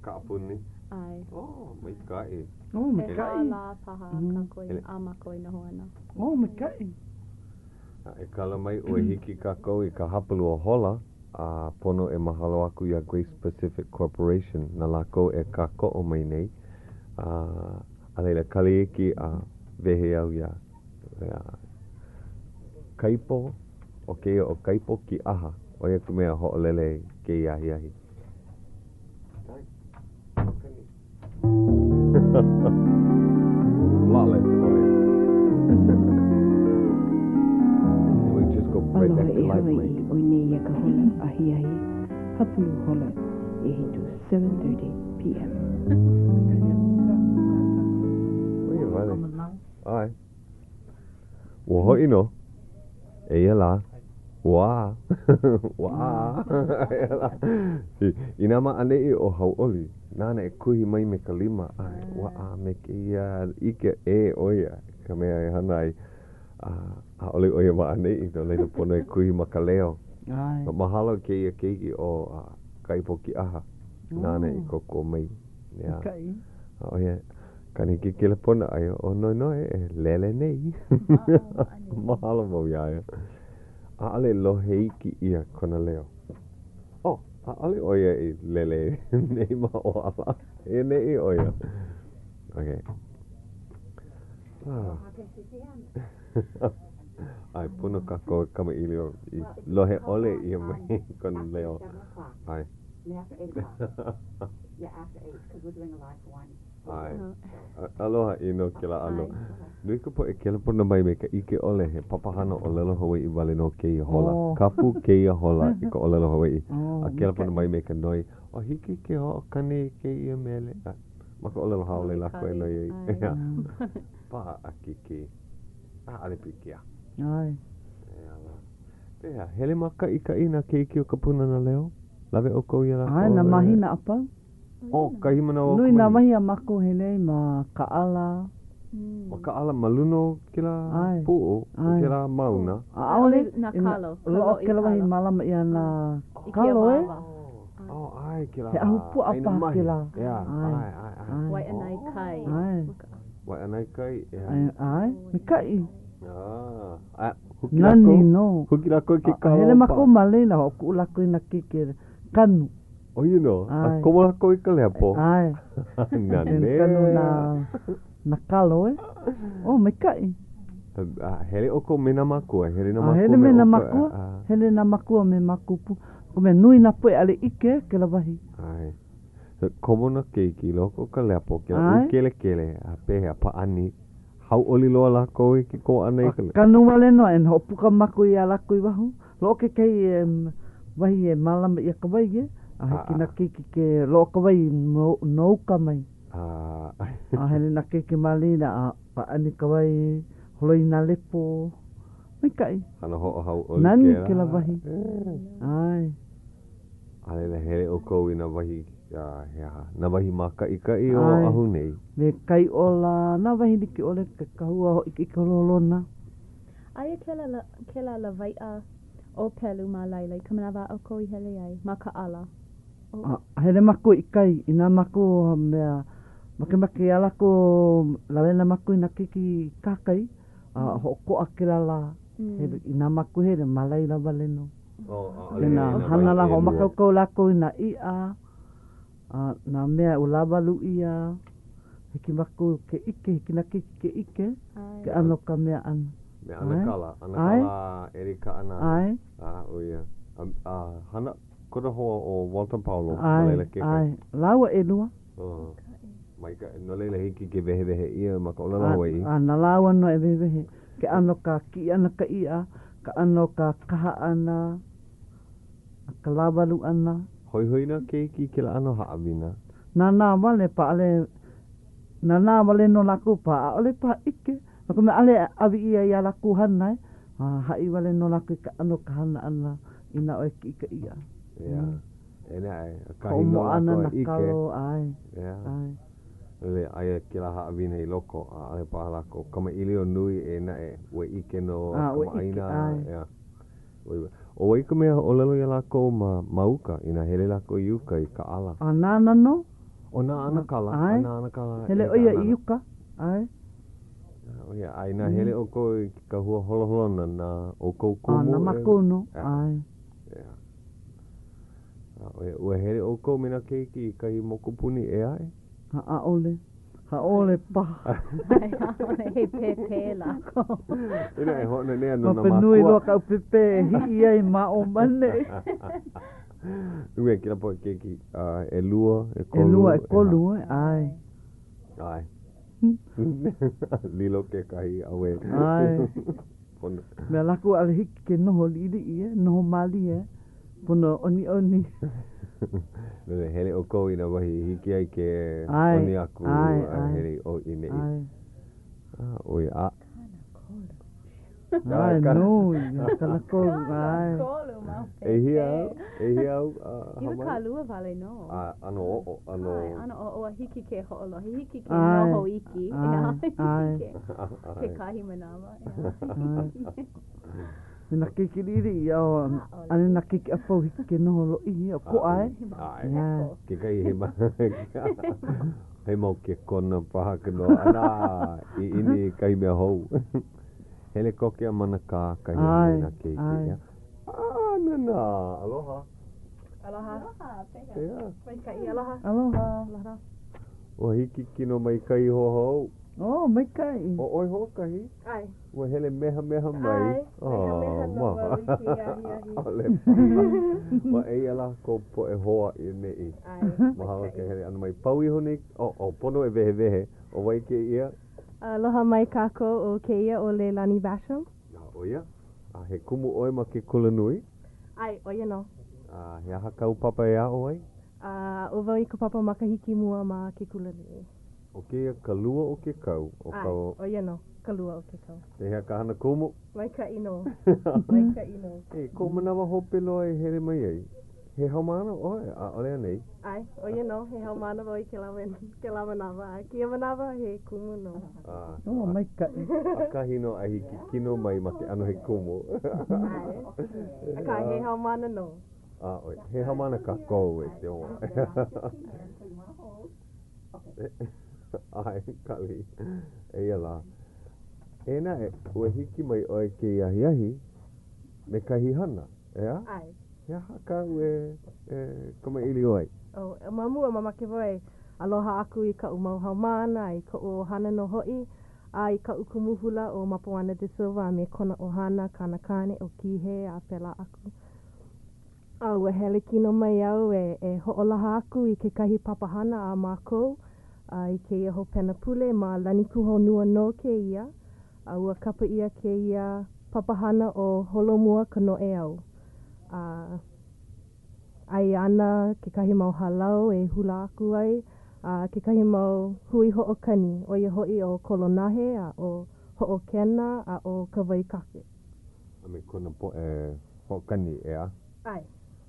Kaʻapuni? ʻAe. Oh, maikaʻi. Oh, maikaʻi. ʻEhā lā paha kākou a mākou e noho ana. Oh, maikaʻi. A e kala mai ua hiki kākou i ka hapalua hola, a pono e mahalo aku iā Grace Pacific Corporation na lākou e kākoʻo mai nei. A, a laila kali iki a wehe au iā, iā Kaipo, ʻo kēia ʻo Kaipo Kīʻaha, ʻo ia ka mea hoʻolele i kēia ahiahi. Flawless ʻoe. And we just go right back Aloha to e live Hawaiʻi, mic. ʻoi nei ia ka hola ahiahi, hapalua hola ʻehiku, 7:30 PM. ʻO ia wale. ʻAe. Ua hoʻi nō. Eia lā. Ua ā. Ua ā. Eia lā. Inā ma ʻaneʻi ʻo Hauʻoli, nāna e kuhi mai me ka lima, ʻae, ua ā me kēia ʻike ʻē ʻo ia ka mea e hana ai. A ʻaʻole ʻo ia ma ʻaneʻi, no laila pono e kuhi ma ka leo. ʻAe. Mahalo kēia keiki ʻo Kaipo Kīʻaha, nāna i kōkua mai. Maikaʻi. A ʻo ia, kani ke kelepona aia ʻo Noenoe e lele nei. Mahalo wau iā ia. ʻAʻole lohe iki ʻia kona leo. Oh, ʻaʻole ʻo ia i lele nei ma ʻō ala. E nei ʻo ia. Okay. Ah. ʻAe, pono kākou e kamaʻilio i lohe ʻole ʻia mai kona leo. ʻAe. ʻAe. Aloha ʻino kēlā ʻano. Nui ka poʻe kelepona mai me ka ʻike ʻole he papahana ʻōlelo Hawaiʻi wale nō kēia hola. Kapu kēia hola i ka ʻōlelo Hawaiʻi. A kelepona mai me ka noi, ʻO hiki ke hoʻokani i kēia mele? Ma ka ʻōlelo haole lākou e noi ai. Paʻakikī. ʻAʻole pilikia. ʻAe. Eia lā. Pehea, hele mākaʻikaʻi nā keiki o ka Pūnana Leo? Lawe ʻoukou iā lākou? ʻAe, nā mahina a pau. Oh, kahi manawa o Nui ka nā mahi. wahi a mākou hele ai ma Kaʻala. Ma Kaʻala, ma luna o kēlā ʻAe. puʻu, o ʻAe. kēlā mauna. ʻAʻole. Nā kalo. Loaʻa kēlā wahi mālama ʻia nā kalo, e? Oh, ʻae, kēlā He ahupuaʻa ʻāina paha mahi. kēlā. ʻEā, ʻAe. ʻae, ʻae, ʻae. Waiʻanae kai. ʻAe. Waiʻanae kai, ʻeā. ʻAe, maikaʻi. Ah, a. Huki Nani lākou? nō. Huki lākou i ke A kalo hele paha. mākou ma laila, hoʻokuʻu lākou i nā keiki e kanu. ʻO ia nō. A ʻAe. komo lākou i ka lepo. ʻAe. Nanea. Kanu nā, nā kalo, e. Oh, maikaʻi. A hele ʻoukou me nā mākua, hele nā A mākua hele me me nā ʻoukou, mākua, a. hele nā mākua me mākou pū. No ka mea, nui nā poʻe ʻaʻole ʻike kēlā wahi. ʻAe. So, komo nā keiki i loko o ka lepo, kēlā ʻAe. ʻūkelekele, a pehea, pāʻani, hauʻoli loa lākou i ke komo ʻana i ka A kanu wale nō, and hoʻopuka mākou iā lākou i waho. Loaʻa kekahi wahi e mālama ʻia ka wai, e, a hiki nā keiki ke loaʻa ka wai no, no uka mai. A hele nā keiki ma laila a pāʻani ka wai, holoi i nā lepo. Maikaʻi. ʻAno hoʻohauʻoli Nani kēlā. kēlā wahi. ʻAe. A laila hele ʻoukou i nā wahi, he aha, nā wahi mākaʻikaʻi o ʻAe. Oʻahu nei. Me Kaiʻola, nā wahi like ʻole, ke kahua hōʻikeʻike holoholona. Aia kēlā, kēlā lawaiʻa ʻōpelu ma laila i ka manawa a ʻoukou i hele ai ma Kaʻala. A hele mākou i kai, inā mākou mea, makemake iā lākou, lawe ana mākou i nā keiki i kahakai, a hoʻokoʻa kēlā lā. Hele, inā mākou hele, ma laila wale nō. ʻAʻole Me nā hele i nā hana wahi lā, ʻelua. hoʻomākaukau lākou i nā iʻa, a nā mea ua lāwalu ʻia. Hiki mākou ke ʻike, hiki nā keiki ke ʻike, ke ʻano o ka mea ʻana. Me ʻAnakala, ʻAnakala Erika Anana. ʻAe. A, ʻo ia. A, a hana kona hoa ʻo Walter Paulo ma laila ʻAe, kekahi. ʻae. Lāua ʻelua. Oh. Maikaʻi. No laila hiki ke wehewehe ʻia ma ka ʻōlelo Hawaiʻi. A na lāua nō e wehewehe ke ʻano ka kiʻi ʻana ka iʻa, ka ʻano ka kaha ʻana, a ka lāwalu ʻana. Hoihoi nā keiki i kēlā ʻano haʻawina. Nānā wale paha ʻaʻole, nānā wale nō lākou paha, ʻaʻole paha ʻike, no ka mea ʻaʻole ʻawe ʻia iā lākou hana e, a haʻi wale nō lākou i ka ʻano ka hana ʻana inā ʻoe kiʻi ka iʻa. Yeah. E naʻe, ʻakahi nō Hoʻomoʻa ʻana lākou a nā ʻike. kalo, ʻae, Yeah. ʻae. Lele, aia kēlā haʻawina i loko, a ʻaʻole paha lākou kamaʻilio nui e naʻe, ua ʻike nō A, ua ʻike, kamaʻāina, ʻae. yeah. ʻO wai ka mea ʻōlelo iā lākou ma, ma uka, inā hele lākou i uka i Kaʻala? A nāna nō. ʻO nā ʻanakala, ʻAe. a nā ʻanakala Hele ʻo ia i uka, ʻae. ʻO ia, a inā hele ʻoukou i ke kahua holoholona na ʻoukou A, kumu na e. mākou nō, ʻae. Yeah. A ʻo ia, ua hele ʻoukou me nā keiki i kahi mokupuni ʻē aʻe? A ʻaʻole. ʻAʻole paha. ʻAʻole, he pēpē lākou. Inā e hoʻonanea no nā Mape nui mākua. loa kaʻu pēpē e hiʻi ai ma ʻō ma ʻaneʻi. Ua kēlā poʻe keiki, ʻelua, ʻekolu, ʻElua, ʻekolu, ʻae. ʻAe. Lilo kekahi, ʻauē. ʻAe. Pono. Mea lākou ʻaʻole hiki ke noho liʻiliʻi, e, noho mālie, pono ʻoniʻoni. No hele ʻoukou i nā wahi i hiki ai ke ʻae, ʻoni aku ʻae, a ʻae. hele i ʻō i ʻaneʻi. ʻAe. A, ʻo ia, a. ʻAe, nui, 30, ʻae. 30 mau pēpē. ʻEhia au? ʻEhia āu, haumāna? 22 wale nō. A, ʻano oʻo, ʻano. ʻAe, ʻano oʻo a hiki ke hoʻolohe, hiki ke ʻAe, noho iki. ʻae, ʻae. Hiki ke, kekahi manawa, ʻAe. Me nā keiki liʻiliʻi, a ʻaʻole nā keiki a pau hiki ke noho lōʻihi, ʻokoʻa e. ʻAe. Yeah. Kekahi he mau, he mau kekona paha ke noho ʻana a ʻiʻini i kahi mea hou. Hele koke a manakā kahi a me nā keiki. ʻAe, ʻae. A, nana, aloha. Aloha. Aloha, pehea? Yeah. Maikaʻi, aloha. Aloha. Aloha. Ua hiki kino mai kahi hoa hou. Oh, maikaʻi. ʻO ʻoe hoʻokahi? ʻAe. Ua hele mehameha mai. ʻAe, mehameha nō wau i kēia ahiahi. ʻAʻole paha. Ua eia lākou poʻe hoa i ʻaneʻi. ʻAe, Mahalo ke hele ʻana mai. Pau iho nei, oh, oh, pono e wehewehe, ʻo wai kēia? Aloha mai kākou, ʻo kēia ʻo Leilani Basham. A, ʻo ia? A he kumu ʻoe ma ke kulanui? ʻAe, ʻo ia nō. A he aha kāu papa e aʻo ai? A aʻo wau i ka papa makahiki mua ma ke kulanui. ʻO kēia ka lua o ke kau. ʻO ka. ʻAe, ʻo ia nō, ka lua o ke kau. Pehea ka hana kumu? Maikaʻi nō. Maikaʻi nō. E, koʻu manawa hope loa e hele mai ai, he haumāna ʻoe, ʻaʻole anei? ʻAe, ʻo ia nō, he haumāna wau i kēlā, kēlā manawa, a kēia manawa, he kumu nō. A, Oh, maikaʻi. ʻakahi nō a hiki kino mai ma ke ʻano he kumu. ʻAe, akā, he haumāna nō. A, ʻoe, he haumāna kākou e ke hoa. ʻAe, Kali. Eia lā. Eia naʻe, ua hiki mai ʻoe kēia ahiahi me kahi hana, ʻeā? ʻAe. He aha kāu e e kamaʻilio ai? Oh, ma mua, mamake wau e aloha aku i kaʻu mau haumāna a i koʻu ʻohana nō hoʻi, a i kaʻu kumu hula ʻo Mapuana de Silva a me kona ʻohana, kāna kāne ʻo Kīhei a pēlā aku. A ua hele kino mai au e e hoʻolaha aku i kekahi papahana a mākou a i kēia hopena pule ma Lanikūhonua nō kēia, a ua kapa ʻia kēia papahana ʻo Holomua ka Noʻeau. A aia ana kekahi mau hālau e hula aku ai, a kekahi mau hui hoʻokani, ʻo ia hoʻi ʻo Kolonahe a ʻo Hoʻokena a ʻo Kawaikake. A me kona poʻe hoʻokani, ʻeā? ʻAe.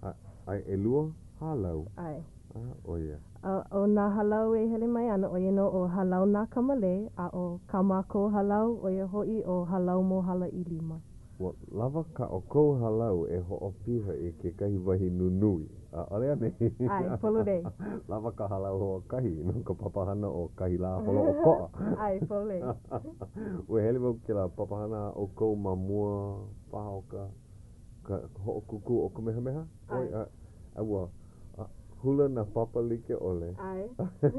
A, ʻae, ʻelua hālau. ʻAe. A, ʻo ia. A ʻo nā hālau e hele mai ana, ʻo ia nō ʻo Hālau Nā Kamalei, a ʻo kā mākou hālau, ʻo ia hoʻi ʻo Hālau Mōhala ʻIlima. Ua lawa kā ʻoukou hālau e hoʻopiha i kekahi wahi nunui, ʻaʻole anei? ʻAe, pololei. Lawa ka hālau hoʻokahi no ka papahana o kahi lā holoʻokoʻa. ʻAe, pololei. Ua hele wau kēlā papahana a ʻoukou ma mua paha o ka ka hoʻokūkū o Kamehameha? ʻAe. A, a ua hula nā papa like ʻole. ʻAe.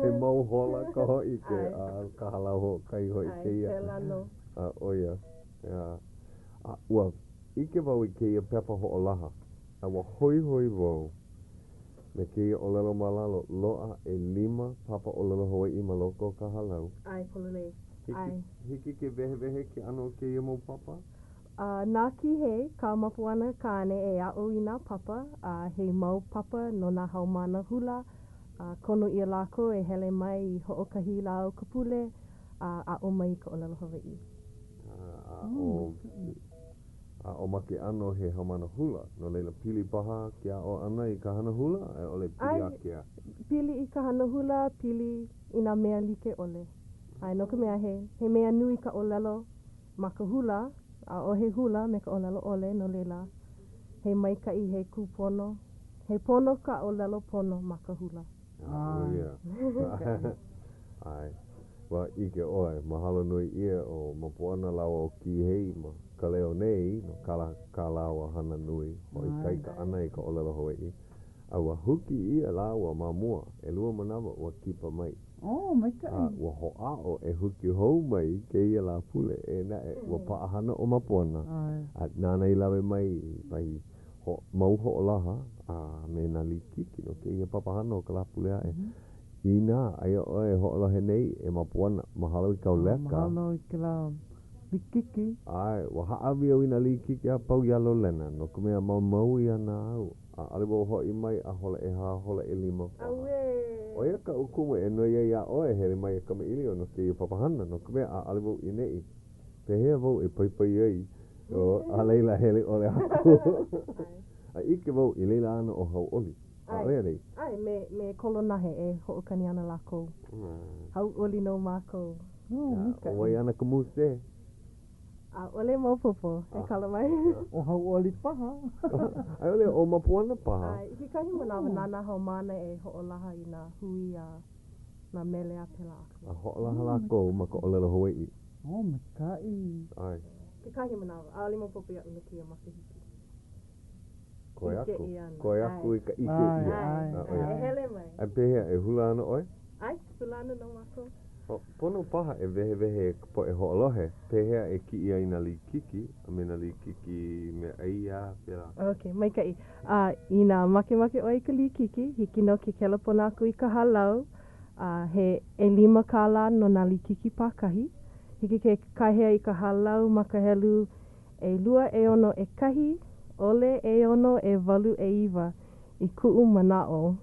He mau hola ka hōʻike ʻAe. a ka hālau hoʻokahi hoʻi ʻAe, kēia. pēlā nō. A ʻo ia. ʻEā. A ua ʻike wau i kēia pepa hoʻolaha, a ua hoihoi wau me kēia ʻōlelo ma lalo, loaʻa ʻelima papa ʻōlelo Hawaiʻi ma loko o ka hālau. ʻAe, pololei. Hiki, ʻAe. hiki ke wehewehe ke ʻano o kēia mau papa? A na Kīhei, kā Mapuana kāne e aʻo i nā papa, a he mau papa no nā haumāna hula, a kono ʻia lākou e hele mai i hoʻokahi lā o ka pule a aʻo mai i ka ʻōlelo Hawaiʻi. A ʻo, a ʻo ma ke ʻano he haumāna hula, no laila pili paha ke aʻo ʻana i ka hana hula, a i ʻole pili ʻAe, ākea? pili i ka hana hula, pili i nā mea like ʻole. ʻAe, no ka mea, he, he mea nui ka ʻōlelo ma ka hula, ʻaʻohe hula me ka ʻōlelo ʻole, no laila, he maikaʻi, he kūpono, he pono ka ʻōlelo pono ma ka hula. ʻO ia. ʻAe. Ua ʻike ʻoe, mahalo nui ʻia ʻo Mapuana lāua ʻo Kīhei ma Ka Leo nei no kā kā lāua hana nui hoʻoikaika ʻana i ka ʻōlelo Hawaiʻi. A ua huki ʻia lāua ma mua, ʻelua manawa ua kipa mai. Oh, maikaʻi. A ua hoʻāʻo e huki hou mai kēia Lāpule, eia naʻe, ua paʻahana ʻo Mapuana, a nāna i lawe mai i wahi ho, mau hoʻolaha a me nā likiki no kēia papahana o ka Lāpule aʻe. Inā aia ʻoe e hoʻolohe nei e Mapuana, mahalo i kāu leka. Mahalo i kēlā likiki. ʻAe, ua hāʻawi au i nā likiki a pau iā Lolena, no ka mea maumau ia ana au. ʻAʻole wau hoʻi mai a hola ʻehā, hola ʻelima paha. ʻAuē! ʻO ia kaʻu kumu e noi ai iā ʻoe e hele mai e kamaʻilio no kēia papahana, no ka mea, ʻaʻole wau i ʻaneʻi. Pehea wau e paipai ai, a laila hele ʻole aku. A ʻike wau i laila ana ʻo Hauʻoli. ʻAʻole anei? ʻAe, me, me Kolonahe e hoʻokani ana lākou. Hauʻoli nō mākou. ʻO wai ana ka muse? ʻAʻole maopopo, e kala mai. ʻO Hauʻoli paha. A i ʻole ʻo Mapuana paha. ʻAe, i kekahi manawa na nā haumāna e hoʻolaha i nā hui a nā mele a pēlā aku. A hoʻolaha lākou ma ka ʻōlelo Hawaiʻi. Oh, maikaʻi. ʻAe. Kekahi manawa, ʻaʻole maopopo iaʻu no kēia makahiki. Koe ʻIke aku. ʻia ana. Koe aku i ka ʻike ʻia. ʻAe, ʻAe. E hele mai. A pehea, e hula ana ʻoe? ʻAe, hula ana nō mākou. Pono paha e wehewehe e ka poʻe hoʻolohe, pehea e kiʻi ai nā likiki a me nā likiki meaʻai a pēlā. Ok, maikaʻi. A inā makemake ʻoe i ka likiki, hiki nō ke kelepona aku i ka hālau, a he ʻelima kālā no nā likiki pākahi. Hiki ke kāhea i ka hālau ma ka helu ʻelua ʻeono ʻekahi, ʻole ʻeono ʻewalu ʻeiwa i kuʻu manaʻo.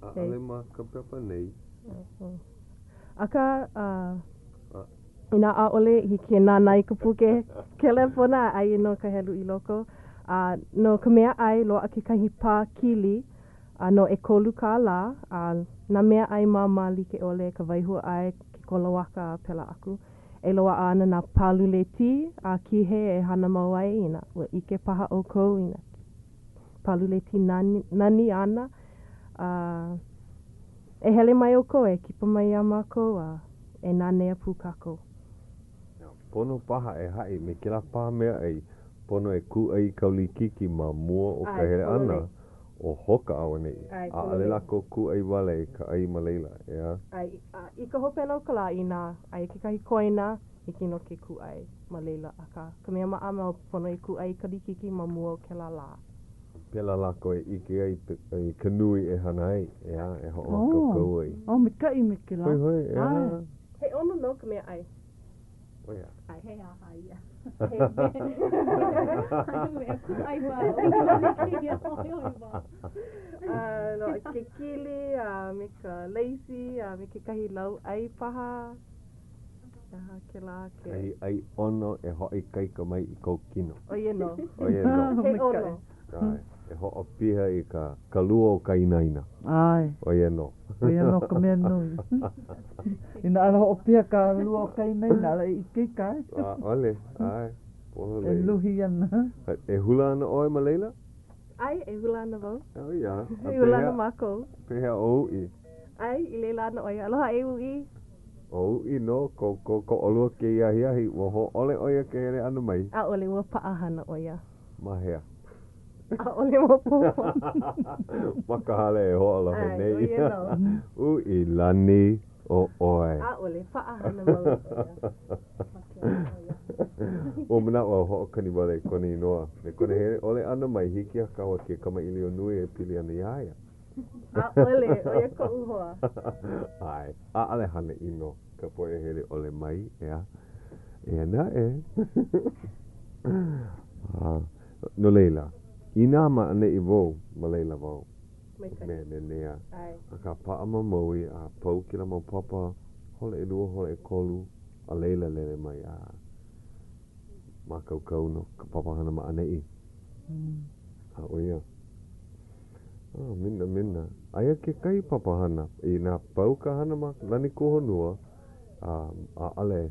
ʻAʻole ma ka pepa nei. Akā, inā ʻaʻole, hiki ke nānā i ka puke kelepona, aia nō ka helu i loko. A no ka meaʻai, loaʻa kekahi pā kili a no ʻekolu kālā, a nā meaʻai māmā like ʻole, ka wai huaʻai, ke koloaka a pēlā aku. E loaʻa ana nā pālule tī a Kīhei e hana mau ai inā ua ʻike paha ʻoukou i nā pālule tī nani, nani āna. A e hele mai ʻoukou e kipa mai iā mākou a e nanea pū kākou. Pono paha e haʻi me kēlā pā meaʻai, pono e kūʻai i kau likiki ma mua o ka hele ʻana, o hoka auaneʻi. ʻAʻole lākou kūʻai wale i ka ʻai ma laila, ʻeā? ʻAe, a i ka hopena o ka lā, inā aia kekahi koina, hiki nō ke kūʻai ma laila, akā, ka mea maʻamau, pono e kūʻai i ka likiki ma mua o kēlā lā. Pēlā lākou e ʻike ai i ka nui e hana ai, ʻeā, e hoʻomākaukau ai. Oh, maikaʻi me kēlā. Hoihoi, ʻeā. He ʻono nō ka meaʻai. ʻO ia. He aha ia? He mea kūʻai wau. Hoihoi wau. No ke kili a me ka leisi a me kekahi lauʻai paha. He aha kēlā ke. Kahi ʻai ʻono e hoʻoikaika mai i kou kino. ʻO ia nō. ʻO ia nō. He ʻono. ʻAe. E hoʻopiha i ka ka lua o ka inaina. ʻAe. ʻO ia nō. ʻO ia nō ka mea nui. Inā ʻaʻole hoʻopiha ka lua o ka inaina, ʻaʻole e ikaika ai. ʻAʻole. ʻAe. Pololei. E luhi ana. E hula ana ʻoe ma laila? ʻAe, e hula ana wau. ʻO ia. E hula ana mākou. Pehea ʻo Uʻi? ʻAe, i laila ana ʻo ia. Aloha e Uʻi. ʻO Uʻi nō ko kōkoʻolua kēia ahiahi, ua hōʻole ʻo ia ke hele ʻana mai. ʻAʻole, ua paʻahana ʻo ia. Ma hea? ʻAʻole maopopo. Ma ka hale e hoʻolohe nei. ʻAe, ʻo ia nō. Uʻi lani ʻo ʻoe. ʻAʻole, paʻahana maoli ʻo ia. Ua manaʻo au hoʻokani wale i kona inoa. Me kona hele ʻole ʻana mai, hiki iā kāua ke kamaʻilio nui e pili ana iā ia. ʻAʻole, ʻo ia koʻu hoa. ʻAe, ʻaʻole hana ʻino ka poʻe hele ʻole mai, ʻeā. Eia naʻe. No laila, inā ma ʻaneʻi wau, ma laila wau. Me Nenea. Akā paʻa ma Maui a pau kēlā mau papa, hola ʻelua, hola ʻekolu, a laila lele mai a mākaukau no ka papahana ma ʻaneʻi. A ʻo ia. Oh, minna, minna. Aia kekahi papahana, inā pau ka hana ma Lanikūhonua, a ʻaʻole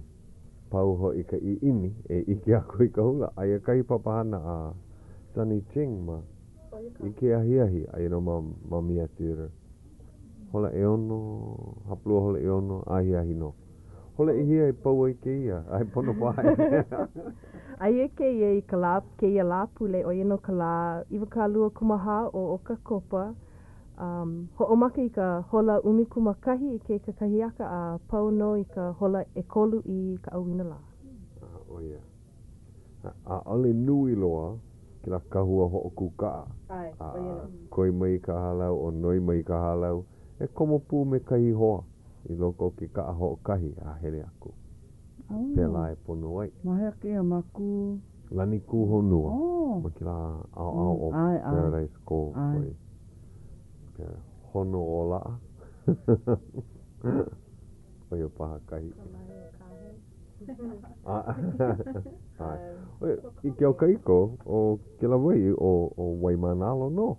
pau hoʻi ka ʻiʻini e ʻike aku i ka hula, aia kahi papahana a Sonny Ching ma i ke ahiahi, aia nō ma ma Mia Theater. Hola ʻeono, hapalua hola ʻeono, ahiahi nō. Hola ʻehia e pau ai kēia, a e pono paha e. Aia kēia i ka lā, kēia Lāpule, ʻo ia nō ka lā 24 o ʻOkakopa. Um, hoʻomaka i ka hola 11 i ke kakahiaka a pau nō i ka hola ʻekolu i ka ʻauinalā. A, ʻo ia. ʻAʻole nui loa kēlā kahua hoʻokū kaʻa. ʻAe, ʻo ia nō. Koi mai ka hālau o noi mai ka hālau e komo pū me kahi hoa i loko o ke kaʻa hoʻokahi a hele aku. Pēlā e pono ai. Ma hea kēia ma Kū? Lanikūhonua. Ma kēlā ʻaoʻao o Paradise Cove. ʻAe. Hono o Laʻa. ʻO ia paha kahi. ʻAe. I ke au kahiko, ʻo kēlā wahi ʻo Waimānalo nō.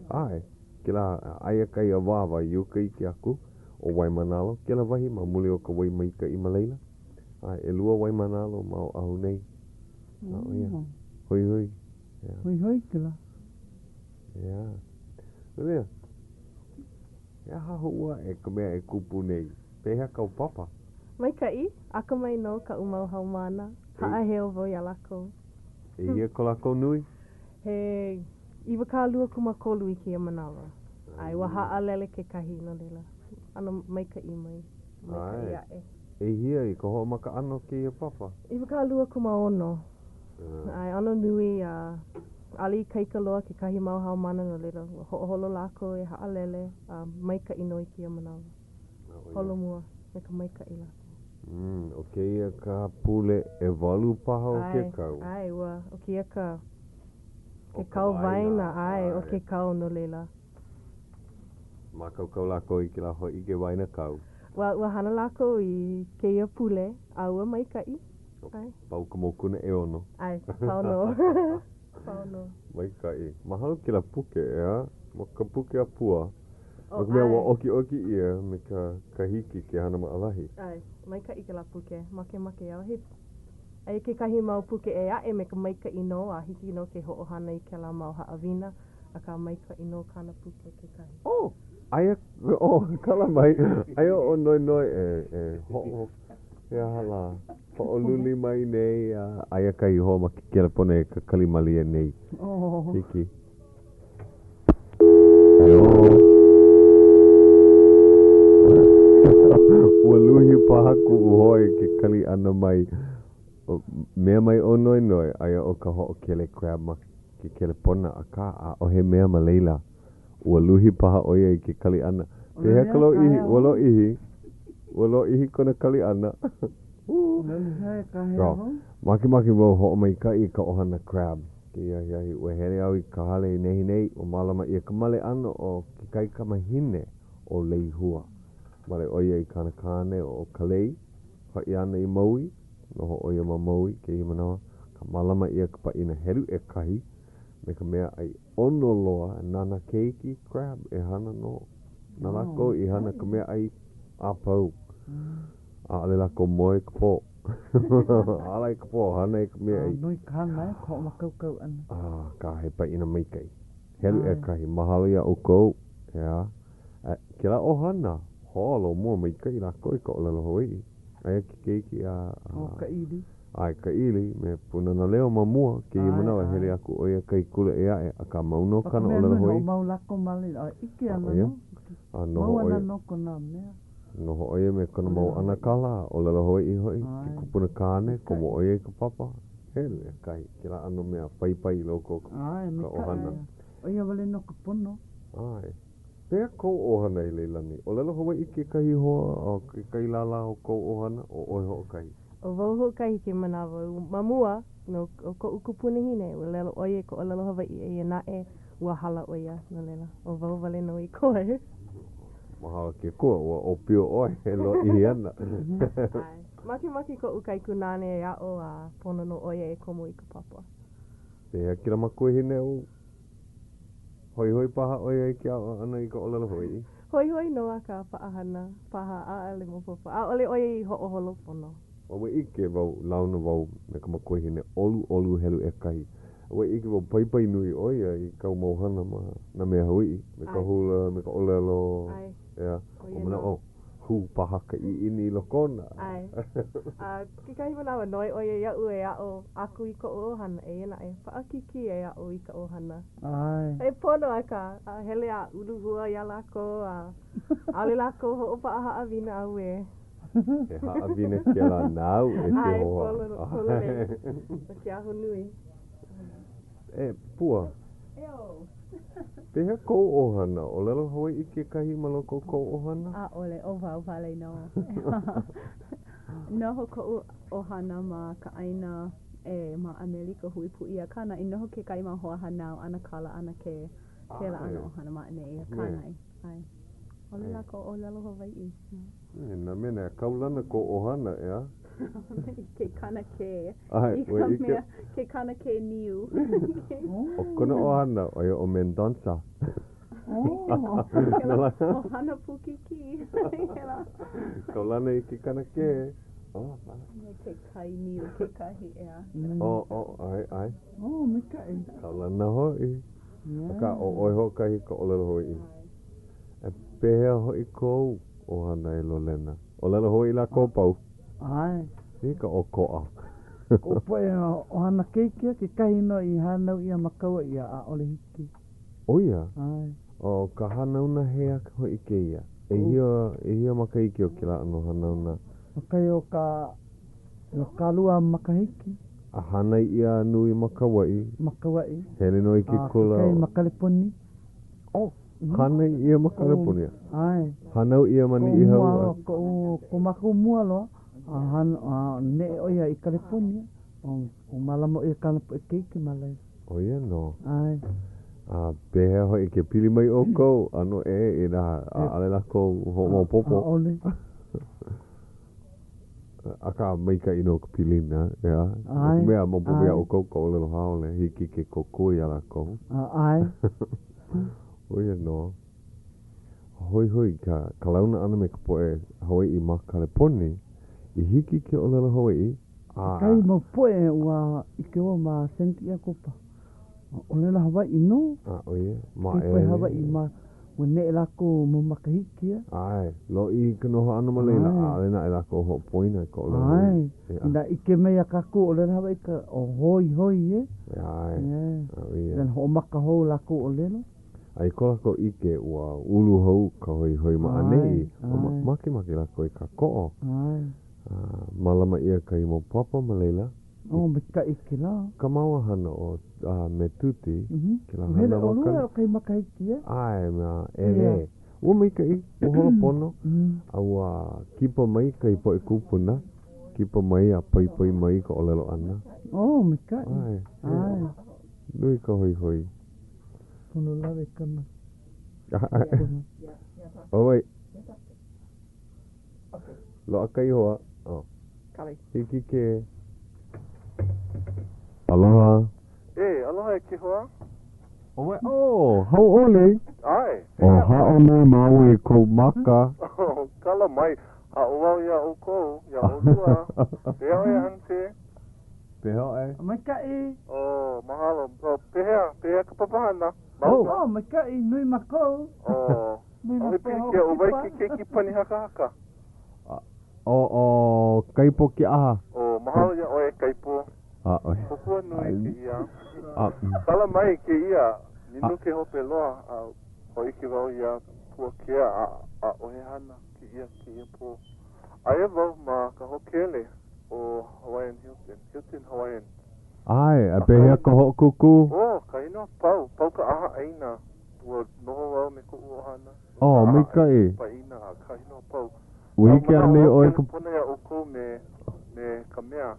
ʻAe. Kēlā, aia kahi awāwa i uka iki aku o Waimānalo, kēlā wahi ma muli o ka wai maikaʻi ma laila. ʻAe, ʻelua Waimānalo ma Oʻahu nei. A ʻo ia, hoihoi. Yeah. Hoihoi kēlā. Yeah. No laila, he aha hou aʻe ka mea e kupu nei? Pehea kāu papa? Maikaʻi, akamai nō kaʻu mau haumāna. Haʻaheo wau iā lākou. ʻEhia ko lākou nui? He 23 i kēia manawa. ʻAe, ua haʻalele kekahi, no laila, ʻano maikaʻi mai, maikaʻi aʻe. ʻEhia i ka hoʻomaka ʻana o kēia papa? 26. ʻAe, ʻano nui a ʻaʻole ikaika loa kekahi mau haumāna, no laila, ua hoʻoholo lākou e haʻalele a maikaʻi nō i kēia manawa. Holomua me ka maikaʻi lākou. ʻO kēia ka pule ʻewalu paha o ke kau. ʻAe, ua, ʻo kēia ka, ke kau waena, ʻae, o ke kau no laila. Mākaukau lākou i kēlā hōʻike waena kau. Ua, ua hana lākou i kēia pule, a ua maikaʻi. ʻAe. Pau ka mokuna ʻeono. ʻAe, pau nō. Pau nō. Maikaʻi. Mahalo kēlā puke, ʻeā? Ma ka puke a Pua. No ka mea, ua ʻokiʻoki ʻia me ka ka hiki ke hana maʻalahi. ʻAe, maikaʻi kēlā puke. Makemake au. He, aia kekahi mau puke ʻē aʻe me ka maikaʻi nō a hiki nō ke hoʻohana i kēlā mau haʻawina, akā maikaʻi nō kāna puke kekahi. Oh! Aia, oh, kala mai, aia ʻo Noenoe e, e hoʻo. He aha lā? Hoʻoluli mai nei a aia kahi hoa ma ke kelepona e kakali malie nei. Oh. Hiki. Hello. Ua luhi paha kuʻu hoa i ke kali ʻana mai. Mea mai ʻo Noenoe, aia ʻo ka hoʻokele crab ma ke kelepona, akā, ʻaʻohe mea ma laila. Ua luhi paha ʻo ia i ke kali ʻana. Pehea ka lōʻihi? Ua lōʻihi. Ua lōʻihi kona kali ʻana. Makemake wau hoʻomaikaʻi i ka ʻohana crab. Kēia ahiahi, ua hele au i ka hale i nehinei, ua mālama ʻia ka male ʻana o ke kaikamahine ʻo Leihua. Male ʻo ia i kāna kāne ʻo Kalei, hoʻi ana i Maui, noho ʻo ia ma Maui kēia manawa, ka mālama ʻia ka pāʻina helu ʻekahi me ka mea ʻai ʻono loa na nā keiki crab e hana nō. Na lākou i hana ka mea ʻai a pau. ʻAʻole lākou moe i ka pō. Ala i ka pō, hana i ka mea ʻai. A nui ka hana, e, ka hoʻomākaukau ʻana. Akā, he pāʻina maikaʻi. Helu ʻekahi, mahalo iā ʻoukou, ʻeā. A kēlā ʻohana, holo mua maikaʻi lākou i ka ʻōlelo Hawaiʻi. Aia ke keiki a... ʻO Kaʻili. ʻAe, Kaʻili, me Pūnana Leo ma mua, kēia manawa, hele aku ʻo ia kahi kula ʻē aʻe, akā mau nō kāna ʻōlelo Hawaiʻi. Mau lākou ma laila, a ʻike ana nō. A noho ʻo ia. Mau ana nō kona mea. Noho ʻo ia me kona mau ʻanakala, ʻōlelo Hawaiʻi hoʻi, ke kupuna kāne, komo ʻo ia i ka papa, helu ʻekahi, kēlā ʻano mea paipai i loko o ka ʻohana. ʻO ia wale nō ka pono. ʻAe. Pehea kou ʻohana e Leilani? ʻŌlelo Hawaiʻi kekahi hoa a kekahi lālā o kou ʻohana, ʻo ʻoe hoʻokahi? ʻO wau hoʻokahi kēia manawa. Ma mua, no koʻu kupunahine, ua ʻōlelo ʻo ia i ka ʻōlelo Hawaiʻi, eia naʻe, ua hala ʻo ia, no laila, ʻo wau wale nō i koe. Mahalo ke Akua, ua ʻōpio ʻoe e lōʻihi ana. ʻAe. Makemake koʻu kaikunāne e aʻo a pono nō ʻo ia e komo i ka papa. Pehea kēlā makuahine ou? Hoihoi paha ʻo ia i ke aʻo ʻana i ka ʻōlelo Hawaiʻi? Hoihoi nō akā paʻahana paha ʻaʻole maopopo. ʻAʻole ʻo ia i hoʻoholo pono. Ua ʻike wau, launa wau me ka makuahine ʻoluʻolu helu ʻekahi. Ua ʻike wau paipai nui ʻo ia i kāu mau hana ma nā mea Hawaiʻi, me ka hula, me ka ʻōlelo, ʻeā. Ua manaʻo, hū paha ka ʻiʻini i loko ona. ʻAe. A kekahi manawa, noi ʻo ia iaʻu e aʻo aku i koʻu ʻohana, eia naʻe, paʻakikī e aʻo i ka ʻohana. ʻAe. E pono akā, a hele a uluhua iā lākou, a ʻaʻole lākou hoʻopaʻa haʻawina, auē. He haʻawina kēlā nāu e ke hoa. ʻAe, pono, pololei. ʻO ke ahonui. E, Pua. Eō. Pehea kou ʻohana? ʻŌlelo Hawaiʻi kekahi ma loko o kou ʻohana? ʻAʻole, ʻo wau wale nō. Noho koʻu ʻohana ma ka ʻāina ʻē ma ʻAmelika Hui Pū ʻIa, akā naʻe noho kekahi mau hoahānau, ʻanakala, ʻanakē, kēlā ʻano ʻohana ma ʻaneʻi, akā naʻe, ʻae. ʻAʻole lākou ʻōlelo Hawaiʻi. E, nā mea nā kaulana kou ʻohana, ʻeā? I ke kanakē. I ka mea, ke kanakē niu. ʻO kona ʻohana, ʻo ia ʻo Mendonca. Kēlā ʻohana Pūkikī. Kaulana i ke kanakē. Me ke kai niu kekahi, ʻeā. Oh, ʻae, ʻae. Oh, maikaʻi. Kaulana hoʻi. Akā, ʻo ʻoe hoʻokahi ka ʻōlelo Hawaiʻi. E pehea hoʻi kou ʻohana e Lolena? ʻŌlelo Hawaiʻi lākou a pau? ʻAe. I ka ʻokoʻa. Koʻu poʻe ʻohana keiki, kekahi nō i hānau ʻia ma Kauaʻi a ʻaʻole hiki. ʻO ia? ʻAe. ʻO ka hanauna hea hoʻi kēia? ʻEhia, ʻehia makahiki o kēlā ʻano hanauna? ʻO kai o ka 20 makahiki. A hānai ʻia nui ma Kauaʻi? Ma Kauaʻi. Hele nō i ke kula. A kekahi ma Kaleponi. Oh, hānai ʻia ma Kaleponia? ʻAe. Hānau ʻia ma Niʻihau? Koʻu mua loa, koʻu, ko mākou mua loa, a han, a neʻe ʻo ia i Kaleponia, o mālama ʻo ia kāna poʻe keiki ma laila. ʻO ia nō. ʻAe. A pehea hoʻi ke pili mai ʻoukou, ʻano ʻē inā ʻaʻole lākou hoʻomaopopo? ʻAʻole. Akā, maikaʻi nō ka pilina, ʻeā? ʻAe. No ka mea, maopopo iā ʻoukou ka ʻōlelo haole, hiki ke kōkua iā lākou. ʻAe. ʻO ia nō. Hoihoi ka, ka launa ʻana me ka poʻe Hawaiʻi ma Kaleponi, i hiki ke ʻōlelo Hawaiʻi, a. Kekahi mau poʻe ua ʻike wau ma San Diego paha, ʻōlelo Hawaiʻi nō. A, ʻo ia, ma Ke poʻe Hawaiʻi ma. Ua neʻe lākou mau makahiki a. ʻAe, lōʻihi ka noho ʻana ma laila, ʻaʻole naʻe lākou hoʻopoina i ka ʻōlelo Hawaiʻi. ʻAe, inā ʻike mai iā kākou ʻōlelo Hawaiʻi ka ʻo hoihoi e. ʻAe, ʻo ia. Then hoʻomaka hou lākou ʻōlelo. A i ko lākou ʻike, ua ulu hou ka hoihoi ma ʻaneʻi, makemake lākou e kākoʻo. ʻAe. A mālama ʻia kahi mau papa ma laila. Oh, maikaʻi kēlā. Ka māua hana ʻo a me Tuti, kēlā hana Hele ʻolua o kahi makahiki e? ʻAe, ma LA. Ua maikaʻi, ua holo pono, a ua kipa mai kahi poʻe kūpuna, kipa mai a paipai mai i ka ʻōlelo ʻana. Oh, maikaʻi. ʻAe. ʻAe. Nui ka hoihoi. Pono lawe kana. ʻO wai? Loaʻa ka ihoa. Oh. Kali. Hiki ke. Aloha. E, aloha e ke hoa. ʻO wai? Oh, hauʻoli. ʻAe. O haʻo nei māua i kou maka. Oh, kala mai. Haʻo wau iā ʻoukou, iā ʻolua. Pehea ʻoe, Aunty? Pehea ʻoe? Maikaʻi. Oh, mahalo. Oh, pehea? Pehea ka papahana? Oh, oh, maikaʻi. Nui mākou. Oh. Nui nā ʻAʻohe poʻe pilikia, ʻo wai hoʻokipa. ke keiki pani hakahaka? ʻO, ʻo Kaipo Kiʻaha. Oh, mahalo iā ʻoe, Kaipo. ʻAʻohe. Kōkua nui kēia. A. Kala mai kēia, minuke hope loa, a hōʻike wau iā Puakea, a ʻaʻohe hana kēia kēia pō. Aia wau ma ka hōkele ʻo Hawaiian Hilton, Hilton Hawaiian. ʻAe, a pehea ka hoʻokūkū? Oh, kainō a pau, pau ka ʻaha ʻaina. Ua noho wau me koʻu ʻohana. Oh, maikaʻi. Pāʻina a kainō a pau. Ua hiki anei ʻoe ka. Pono iā ʻoukou me, me ka mea,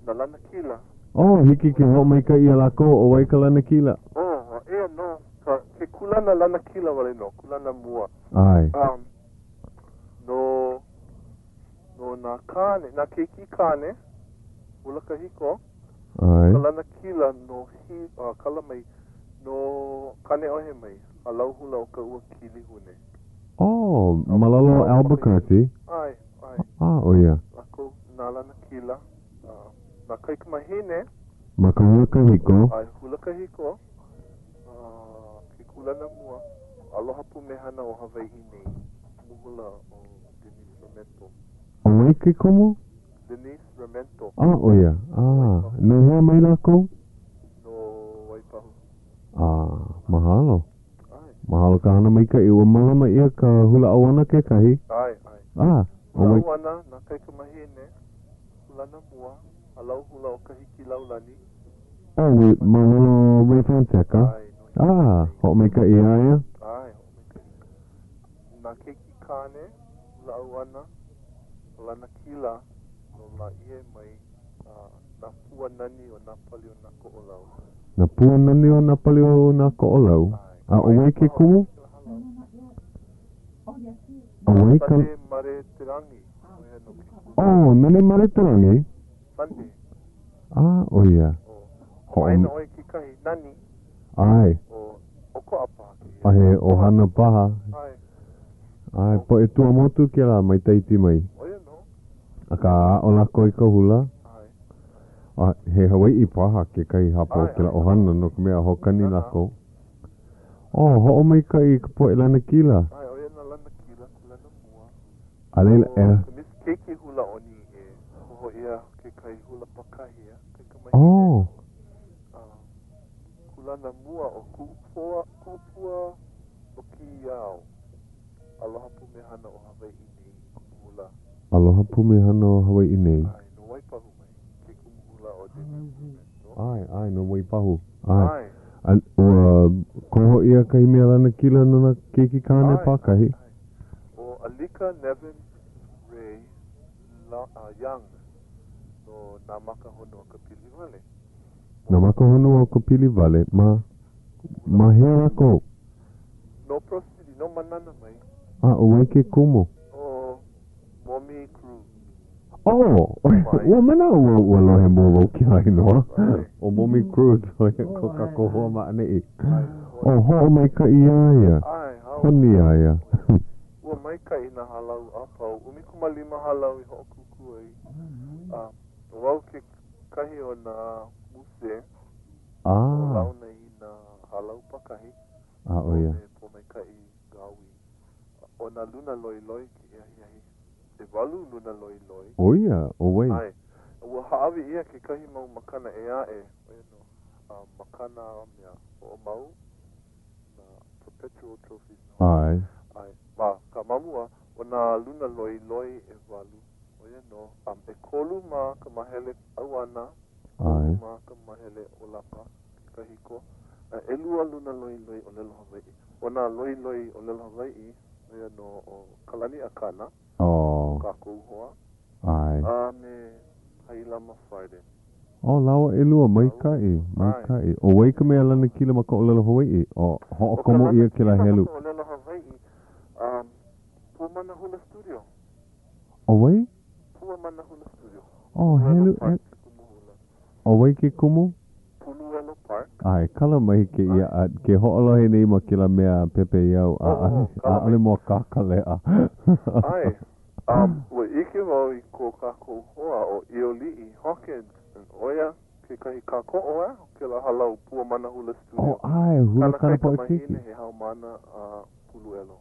nā lanakila. Oh, hiki ke hoʻomaikaʻi iā lākou, ʻo wai ka lanakila? Oh, a eia nō ka, ke kūlana lanakila wale nō, kūlana mua. ʻAe. Um, no, no nā kāne, nā keiki kāne, hula kahiko. ʻAe. Ka lanakila no hi, uh, kala mai, no Kāneʻohe mai, hālau hula o ka ua Kilihune. Oh, ma lalo o Albuquerque? ʻAe, ʻae. Ah, ʻo ia. Lākou nā lanakila, nā kaikamahine. Ma ka hula kahiko. ʻAe, hula kahiko, ke kūlana mua, aloha pumehana o Hawaiʻi nei, kumu hula ʻo Denise Ramento. ʻO wai ke kumu? Denise Ramento. Ah, ʻo ia. Ah, no hea mai lākou? No Waipahu. Ah, mahalo. Mahalo ka hana maikaʻi. Ua mālama ʻia ka hula ʻauana kekahi. ʻAe, ʻae. Ah, ʻo Hula ʻauana, nā kaikamahine, kūlana mua, hālau hula o Kahikilaulani. Oh, wait, ma lalo o Ray Fonseca? ʻAe, no Ah, hoʻomaikaʻi iā ia? ʻAe, hoʻomaikaʻi. Nā keiki kāne, hula ʻauana, lanakila no Lāʻie mai nā pua nani o nā pali o nā Koʻolau. Nā pua nani o nā pali o nā Koʻolau. A ʻo wai ke kumu? ʻO wai ka. Sunday Mareterangi, ʻo ia nō ke kumu. Oh, Nene Mareterangi? Sunday. A, ʻo ia. Hoʻo. ʻAina ʻoe kekahi nani. ʻAe. ʻO, ʻokoʻa paha kēia. A he ʻohana paha. ʻAe. ʻAe, poʻe Tuamotu kēlā mai Tahiti mai. ʻO ia nō. Akā, aʻo lākou i ka hula. ʻAe. A he Hawaiʻi paha kekahi hapa o kēlā ʻohana no ka mea hoʻokani lākou. Oh, hoʻomaikaʻi i ka poʻe lanakila. ʻAe, ʻo ia nā lanakila, kūlana mua. A laila, e. ʻO ka Miss Keiki hula ʻoni e koho ʻia kekahi hula pākahi a kaikamahine. Oh. A kūlana mua ʻo Kuʻupua, Kuʻupua Lokiao. Aloha pumehana o Hawaiʻi nei, kumu hula. Aloha pumehana o Hawaiʻi nei. ʻAe, no Waipahu mai ke kumu hula ʻo Denise Ramento. ʻAe, ʻae, no Waipahu. ʻAe. ʻAe. A ua koho ʻia kahi mea lanakila no nā keiki kāne pākahi. ʻAe, ʻae. ʻO Alika Nevin Ray La, uh, Young no Nā Maka Honua o ka Pili Wale. Nā Maka Honua o ka Pili Wale, ma, ma hea lākou? No Pearl City, no Manana mai. A ʻo wai ke kumu? ʻO Momi Cruz. Oh, ua manaʻo wau ua lohe mua wau kēlā inoa. ʻO Momi Cruz, ʻo ia ko kākou hoa ma ʻaneʻi. Oh, hoʻomaikaʻi iā ia. Honi iā ia. Ua maikaʻi nā hālau a pau, 15 hālau i hoʻokūkū ai. A ʻo wau kekahi o nā muse o launa i nā hālau pākahi. A ʻo ia. Me Pōmaikaʻi Gao. ʻO nā luna loiloi kēia ahiahi. ʻEwalu luna loiloi. ʻO ia, ʻo wai? ʻAe. Ua hāʻawi ʻia kekahi mau makana ʻē aʻe, ʻo ia nō, a makana mea hoʻomau, nā perpetual trophies nō hoʻi. ʻAe. ʻAe. Ma ka ma mua, ʻo nā luna loiloi ʻewalu, ʻo ia nō, a ʻekolu ma ka mahele ʻauana, ʻekolu ma ka mahele ʻōlapa, ke kahiko, a ʻelua luna loiloi ʻōlelo Hawaiʻi. ʻO nā loiloi ʻōlelo Hawaiʻi, ʻo ia nō ʻo Kalani Akana, ʻo kākou hoa, ʻAe. a me Hailama Friday. ʻO lāua ʻelua, maikaʻi, maikaʻi. ʻO wai ka mea lanakila ma ka ʻōlelo Hawaiʻi? ʻO hoʻokomo ʻia kēlā helu. ʻO ka lanakila ma ka ʻōlelo Hawaiʻi, um, Pua Mana Hula Studio. ʻO wai? Pua Mana Hula Studio. ʻO, helu, Park, kumu hula. ʻO wai ke kumu? Puluelo Park. ʻAe, kala mai kēia a ke hoʻolohe nei ma kēlā mea pepeiao, ʻaʻole, ʻaʻole mōakāka leʻa. ʻAe, um, ua ʻike wau i ko kākou hoa ʻo ʻIoliʻi Hawkins, ʻo ia kekahi kākoʻo ʻea o kēlā hālau Pua Mana Hula Studio. Oh, ʻae, hula Kāna kāna poʻe keiki. kaikamahine he haumāna a Puluelo.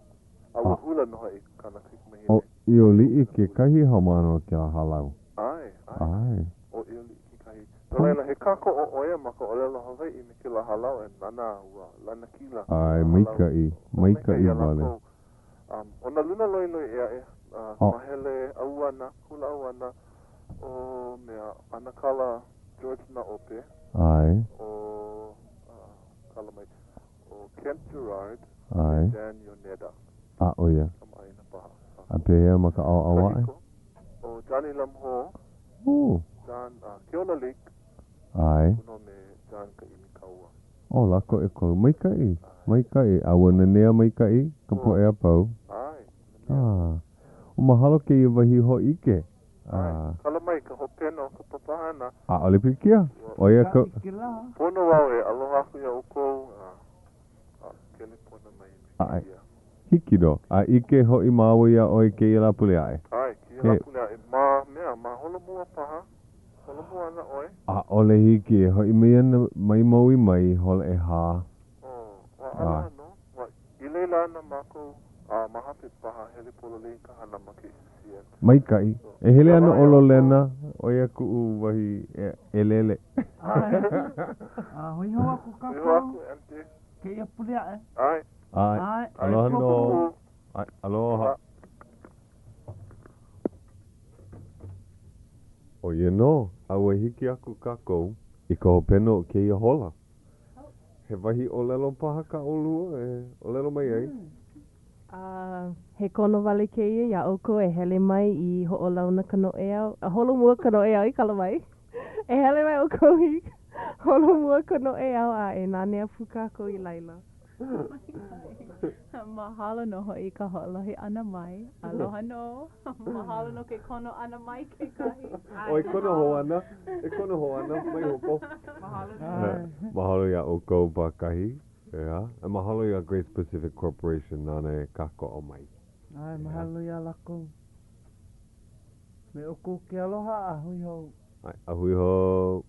A ua hula nō hoʻi kāna kaikamahine. ʻO ʻIoliʻi kekahi haumāna o kēlā hālau. ʻAe, ʻae. ʻAe. ʻO ʻIoliʻi kekahi. No laila, he kākoʻo ʻo ia ma ka ʻōlelo Hawaiʻi me kēlā hālau e nānā ua lanakila. ʻAe, maikaʻi, maikaʻi wale. Um, ʻo nā luna loiloi ʻē aʻe, uh, mahele ʻauana, hula ʻauana, ʻo mea, ʻAnakala George Naope. ʻAe. ʻO, uh, kala mai, ʻo Kent Gerard. ʻAe. Dan Yoneda. A, ʻo ia. Kamaʻāina paha. A pehea ma ka ʻaoʻao aʻe? Kahiko. ʻO Johnny Lam Ho. Oh. John, uh, Keola Lake. ʻAe. Pū nō me John Kaʻimikaua. Oh, lākou ʻekolu. Maikaʻi. Maikaʻi. A ua nanea maikaʻi ka poʻe a pau. ʻAe. Nanea. Ah. O mahalo kēia wahi hōʻike. ʻAe. Kala mai ka hopena o ka papahana. ʻAʻole pilikia. ʻO ia ka. Pono wau e aloha aku iā ʻoukou a, a kelepona mai me ʻAe. kēia. Hiki nō. A ʻike hoʻi māua iā ʻoe i kēia Lāpule aʻe. ʻAe, kēia Lāpule aʻe. Ma mea, ma holomua paha. Holomua ana ʻoe? ʻAʻole hiki. E hoʻi mai ana mai Maui mai hola ʻehā. Oh, ua aloha nō. Ua, i laila ana mākou, a ma hope paha hele pololei ka hana ma KCCN. Maikaʻi. E hele ana ʻo Lolena, ʻo ia kuʻu wahi ʻelele. ʻAe. A hui hou aku kākou. Hui hou aku, Aunty. Kēia pule aʻe. ʻAe. ʻAe. Aloha nō. ʻAe. Aloha. ʻO ia nō, a ua hiki aku kākou i ka hopena o kēia hola. He wahi ʻōlelo paha kā ʻolua e ʻōlelo mai ai? A he kono wale kēia iā ʻoukou e hele mai i Hoʻolauna Ka Noʻeau, a Holomua Ka Noʻeau i kala mai. E hele mai ʻoukou i Holomua Ka Noʻeau a e nanea pū kākou i laila. Mahalo nō hoʻi i ka hoʻolohe ʻana mai. Aloha nō. Mahalo no ke kono ʻana mai kekahi. ʻO e kono hou ana, e kono hou ana, mai hopo. Mahalo nō. Mahalo iā ʻoukou pākahi, ʻeā. A mahalo iā Grace Pacific Corporation nāna e kākoʻo mai. ʻAe, mahalo iā lākou. Me ʻoukou ke aloha a hui hou. ʻAe, a hui hou.